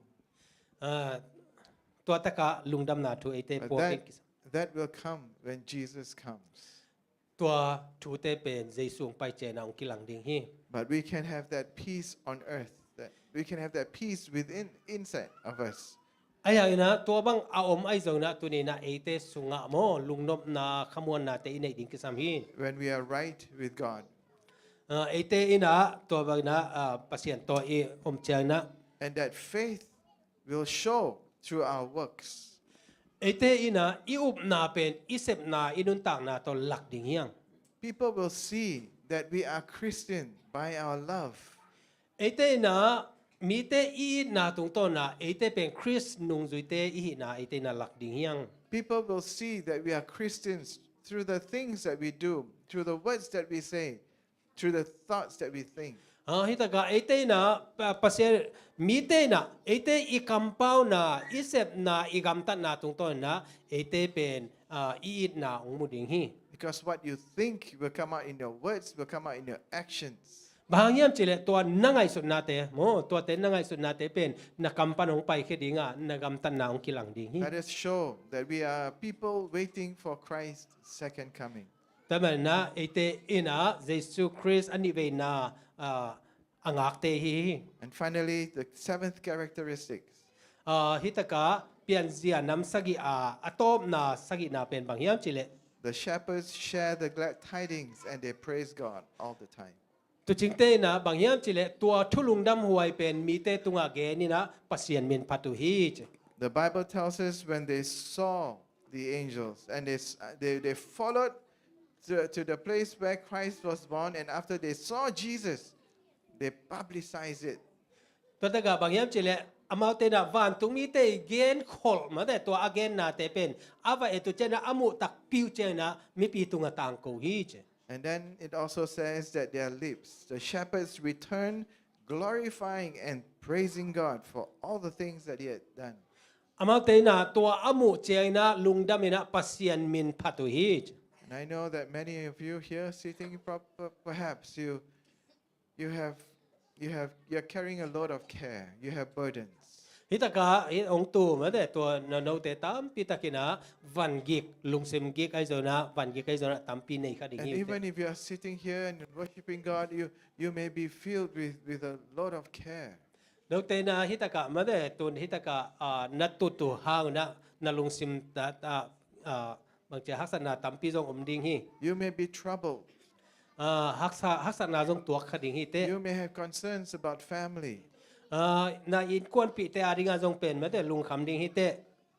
Ah, tua takah lungdamna thu eite puak ding kisam. But that, that will come when Jesus comes. Tua thute pen Jesu hong pai ciangin ah hong kilang ding hi. But we can have that peace on earth, that we can have that peace within, inside of us. Ahi hangin ah tua bang a om ahi zongin ah tuni-in ah eite sungah maw lungnopna khamuannate i neih ding kisam hi. When we are right with God. Ah, eite in ah tua bangin ah, ah, Pasian tawh i om ciangin ah. And that faith will show through our works. Eite in ah i upna pen i sepna i nuntakna tawh lak ding hi hang. People will see that we are Christian by our love. Eite in ah mite i itna tungtawn ah eite pen Khrist nungzuite i hihna eite in ah lak ding hi hang. People will see that we are Christians through the things that we do, through the words that we say, through the thoughts that we think. Ah, hi takah eite in ah, pa-, Pasian, mite in ah eite i kampauna, i sepna, i gamtatna tungtawn in ah eite pen, ah, i itna hong mu ding hi. Because what you think will come out in your words, will come out in your actions. Bang hang hiam cih leh tua na ngaihsutnate maw, tuate na ngaihsutnate pen na kam pan hong paikhia ding a, na gamtatna hong kilang ding hi. Let us show that we are people waiting for Christ's second coming. Tua manin ah eite in ah Jesu Khrist a nihveina, ah, a ngakte hi hi. And finally, the seventh characteristics. Ah, hi takah pianzia nam sagih a, a tawpna sagihna pen bang hiam cih leh. The shepherds share the glad tidings and they praise God all the time. Tuucingte in ah bang hiam cih leh tua thu lungdam huai pen mite tungah gen in ah Pasian min phat uh hi ci. The Bible tells us when they saw the angels and they s-, they, they followed to, to the place where Christ was born, and after they saw Jesus, they publicized it. Tua takah bang hiam cih leh amaute in ah vantung mite i genkholh mate tua a gennate pen a va et uh ciangin ah a muh takpi uh ciangin ah mipi tungah tangko hi ci. And then it also says that their lips, the shepherds returned glorifying and praising God for all the things that he had done. Amaute in ah tua a muh ciangin ah lungdam in ah Pasian min phat uh hi ci. And I know that many of you here sitting, pro-, per-, perhaps you, you have, you have, you're carrying a load of care. You have burdens. Hi takah, hi hong tu mate tua no, note tampi takin ah van gik, lungsim gik ahi zongin ah, van gik ahi zongin ah tampi nei kha ding hi. And even if you are sitting here and worshiping God, you, you may be filled with, with a lot of care. Note in ah hi takah mate tun hi takah, ah, na tut uh hangin ah na lungsim ta, ta, ah, bangci haksatna tampi zong om ding hi. You may be troubled. Ah, haksa-, haksatna zong tuak kha ding hi teh. You may have concerns about family. Ah, na innkuanpihte a dingah zong pen mate lungkham ding hi teh.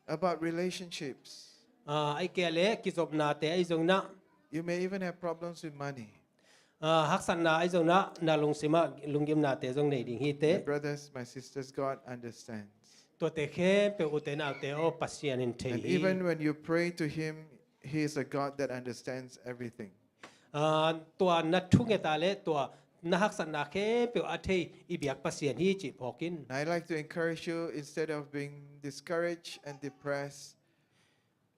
About relationships. Ah, ahih kei leh kizopnate ahi zongin ah. You may even have problems with money. Ah, haksatna ahi zongin ah na lungsim ah lunggimnate zong nei ding hi teh. My brothers, my sisters, God understands. Tuate khempeuh ute naute aw Pasian in thei hi. And even when you pray to him, he is a God that understands everything. Ah, tua na thunget a leh tua na haksatna khempeuh a thei i biak Pasian hi cih phawk in. And I like to encourage you, instead of being discouraged and depressed,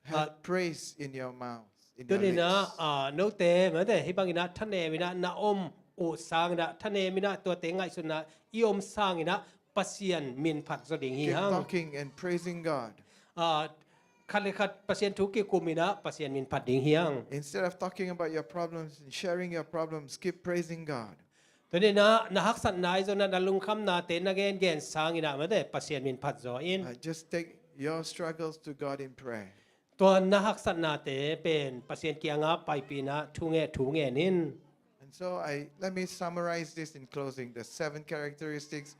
have praise in your mouth, in your lips. Tuni-in ah, ah, note mate hih bangin ah thanem in ah na om uh sangin ah, thanem in ah tuate ngaihsutna i om sangin ah Pasian min phat zaw ding hi hang. Keep talking and praising God. Ah, khat le khat Pasian thu kikum in ah Pasian min phat ding hi hang. Instead of talking about your problems and sharing your problems, keep praising God. Tuni-in ah na haksatna ahi zongin ah na lungkhamnate na gengen sangin ah mate Pasian min phat zaw in. Uh, just take your struggles to God in prayer. Tua na haksatnate pen Pasian kiangah paipih in ah thunget, thungen in. And so I, let me summarize this in closing, the seven characteristics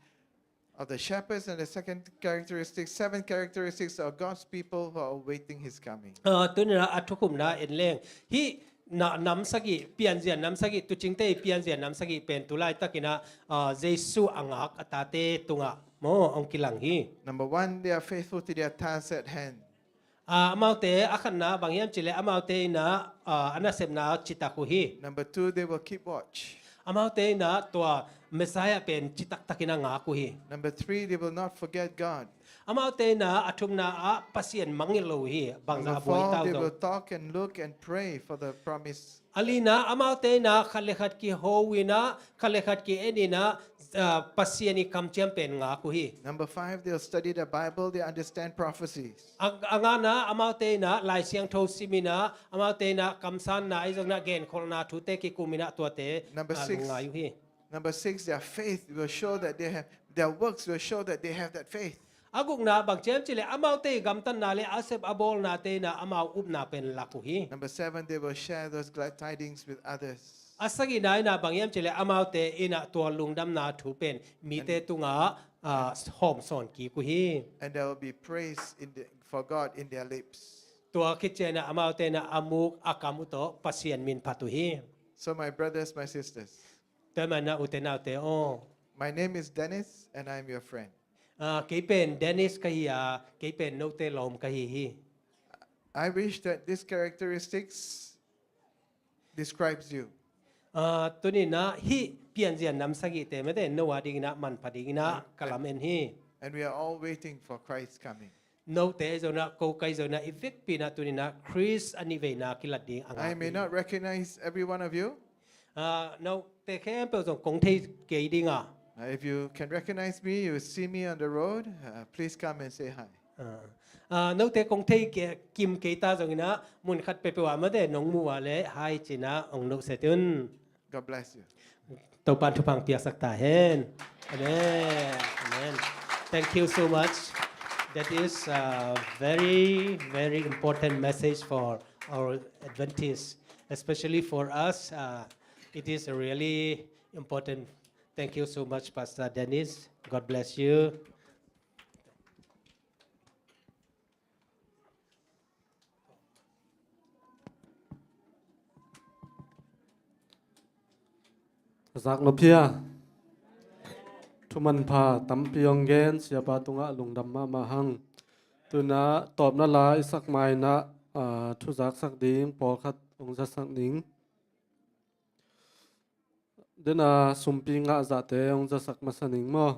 of the shepherds, and the second characteristic, seven characteristics of God's people who are awaiting his coming. Ah, tuni-in ah a thukhupna en leng. Hih na nam sagih, pianzia nam sagih, tuucingte i pianzia nam sagih pen tu laitakin ah, ah, Jesu a ngak a tate tungah maw hong kilang hi. Number one, they are faithful to their task at hand. Ah, amaute a khatna bang hiam cih leh amaute in ah, ah, a nasepna citak uh hi. Number two, they will keep watch. Amaute in ah tua Messiah pen citaktakin a ngak uh hi. Number three, they will not forget God. Amaute in ah a thumna ah Pasian mangngilh lo uh hi. Bangzah a buai ta uh zong. Number four, they will talk and look and pray for the promise. A lina, amaute in ah khat le khat kiho in ah, khat le khat ki-en in ah, ah, Pasian i kamciam pen ngak uh hi. Number five, they'll study the Bible, they understand prophecies. A, a ngana, amaute in ah Lai Siangtho sim in ah, amaute in ah kamsanna ahi zongin ah genkholhna thute kikum in ah tuate, ah, lungngai uh hi. Number six, their faith will show that they have, their works will show that they have that faith. A gukna bang ci hiam cih leh amaute gamtatna le a sep a bawlnate in ah amau upna pen lak uh hi. Number seven, they will share those glad tidings with others. A sagihna in ah bang hiam cih leh amaute in ah tua lungdamna thu pen mite tungah, ah, hawmsawn kik uh hi. And there will be praise in the, for God in their lips. Tua khit ciangin ah amaute in ah a muk a kam uh tawh Pasian min phat uh hi. So my brothers, my sisters, tua ahih manin ah ute naute aw, my name is Dennis and I'm your friend. Ah, kei pen Dennis ka hi a, kei pen note lawm ka hi hi. I wish that these characteristics describes you. Ah, tuni in ah hih pianzia nam sagihte mate no a dingin ah manpha dingin ah ka lam en hi. And we are all waiting for Christ's coming. Note ahi zongin ah, ko ka hi zongin ah, i vekpi in ah tuni in ah Khrist a nih veina kilat ding a ngak hi. I may not recognize every one of you. Ah, note khempeuh zong kong thei kei ding a. Uh, if you can recognize me, you see me on the road, uh, please come and say hi. Ah, ah, note kong thei ke-, kim kei ta zongin ah, mun khat peuhpeuh ah mate nong muh uh leh hi ci-in ah hong nusia un. God bless you. Topa'n thupha piaksak ta hen. Amen. Amen. Thank you so much. That is a very, very important message for our Adventists, especially for us. Uh, it is really important. Thank you so much, Pastor Dennis. God bless you. Zak nop hia? Thu manpha tampi hong gen, siapa tungah lungdam mahmah hang. Tu-in ah tawpna la i sak ma-in ah, ah, thu zaksak ding pawlkhat hong zasak ning. Dena sumpi ngah zahte hong zasak masa ning maw.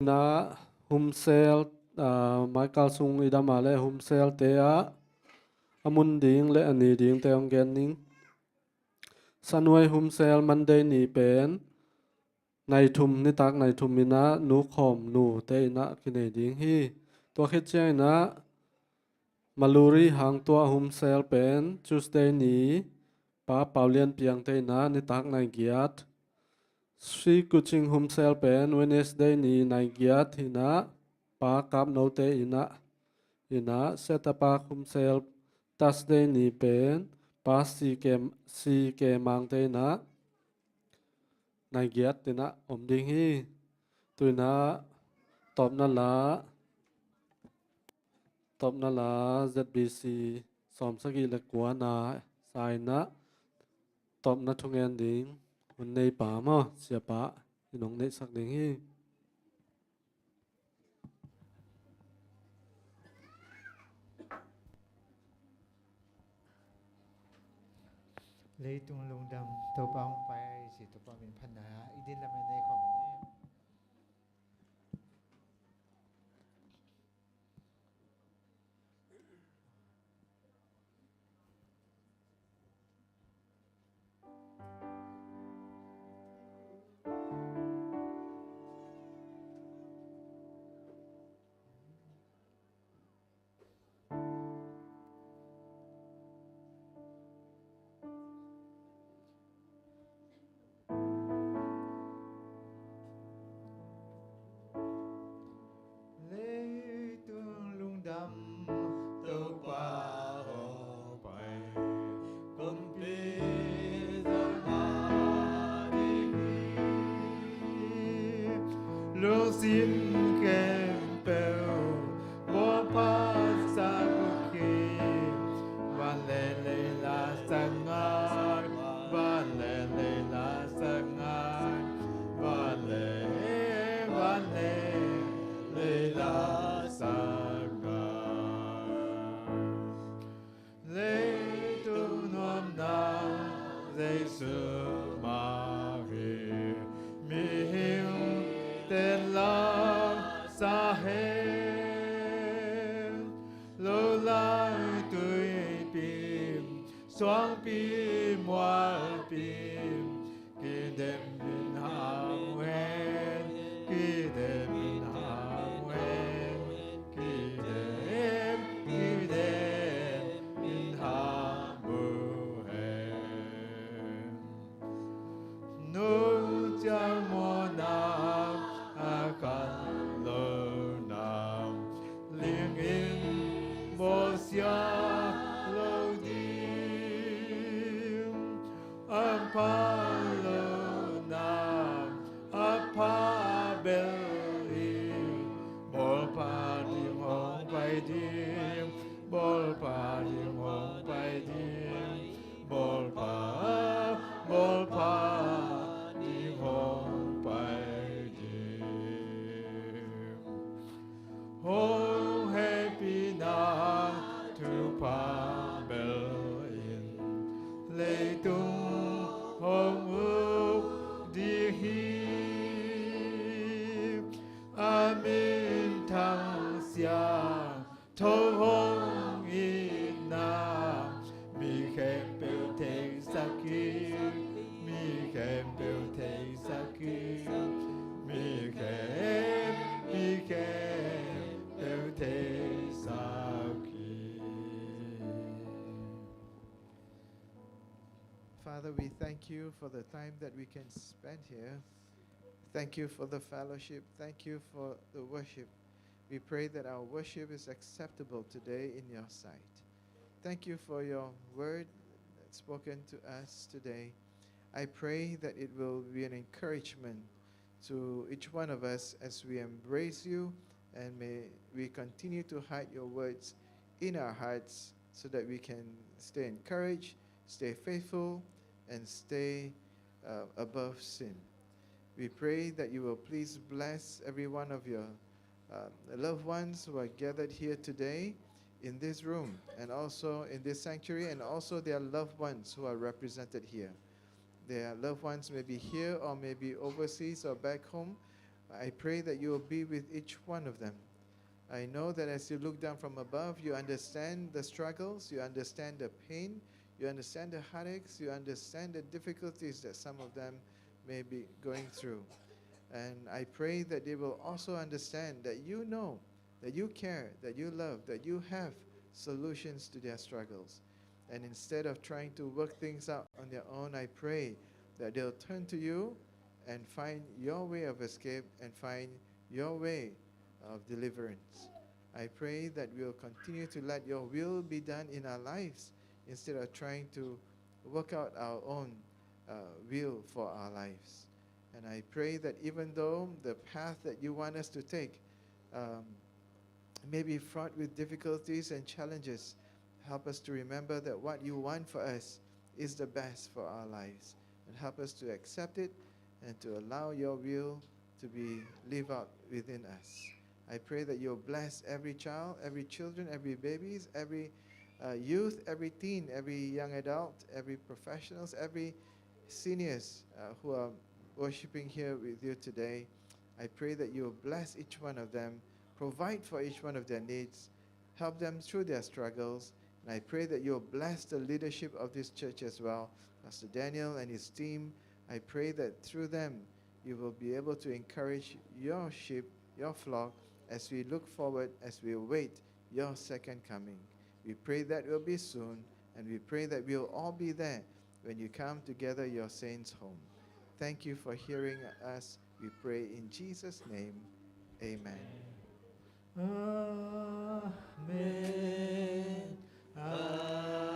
Na humsel, ah, Michael sung i dam a le humselte ah a mun ding le a ni dingte hong gen ning. Sanuai humsel Monday ni pen nai thum, nitak nai thum in ah nu khawm nute in ah kinei ding hi. Tua khit ciangin ah Maluri hang tuah humsel pen Tuesday ni Pa Pau Lian Piangte in ah nitak nai giat. Sri Kuching humsel pen Wednesday ni nai giat in ah Pa Kap Note in ah, in ah Setapak humsel Thursday ni pen Pa Si Ke, Si Ke Mangte in ah nai giat in ah om ding hi. Tu-in ah tawpna la, tawpna la Z B C sawmsagih le kuana sa-in ah tawpna thungen ding hun neipa maw, siapa in hong neihsak ding hi. Leitung lungdam, Topa hong pai ci, Topa min phatna i din lam in nei khawm ni. Leitung lungdam, Topa hong pai, kumpi zong a ding hi. Lungsim khempeuh bawl phat sak uh hi. Van le lei la sak ngai, van le lei la sak ngai, van le, van le lei la sak ngai. Leitung nuamna Jesu mah hi, mihingte lau sa hen. Lo lai tuipi, suangpi mual Kidem in hau hen, kidem in hau hen, kidem, kidem in hau hen. Nung ciang mawhna a khan lo na, ling in bawlsia lo ding. A pha lo na, a pha bel in, bawl pha ding hong pai ding, bawl pha ding hong pai ding, bawl pha, bawl pha ding hong pai ding. Hong hehpihna thupha bel in, leitung hong uk ding hi. A minthang siangtho hong itna, mi khempeuh theisak hi, mi khempeuh theisak hi, mi khem, mi khempeuh theisak hi. Father, we thank you for the time that we can spend here. Thank you for the fellowship. Thank you for the worship. We pray that our worship is acceptable today in your sight. Thank you for your word spoken to us today. I pray that it will be an encouragement to each one of us as we embrace you, and may we continue to hide your words in our hearts so that we can stay encouraged, stay faithful, and stay, uh, above sin. We pray that you will please bless every one of your, uh, loved ones who are gathered here today in this room and also in this sanctuary, and also their loved ones who are represented here. Their loved ones may be here or may be overseas or back home. I pray that you will be with each one of them. I know that as you look down from above, you understand the struggles, you understand the pain, you understand the heartaches, you understand the difficulties that some of them may be going through. And I pray that they will also understand that you know, that you care, that you love, that you have solutions to their struggles. And instead of trying to work things out on their own, I pray that they'll turn to you and find your way of escape and find your way of deliverance. I pray that we'll continue to let your will be done in our lives instead of trying to work out our own, uh, will for our lives. And I pray that even though the path that you want us to take, um, may be fraught with difficulties and challenges, help us to remember that what you want for us is the best for our lives. And help us to accept it and to allow your will to be lived out within us. I pray that you'll bless every child, every children, every babies, every, uh, youth, every teen, every young adult, every professionals, every seniors, uh, who are worshiping here with you today. I pray that you'll bless each one of them, provide for each one of their needs, help them through their struggles. And I pray that you'll bless the leadership of this church as well, Pastor Daniel and his team. I pray that through them, you will be able to encourage your sheep, your flock, as we look forward, as we await your second coming. We pray that will be soon, and we pray that we'll all be there when you come to gather your saints home. Thank you for hearing us. We pray in Jesus' name. Amen. Amen. Amen.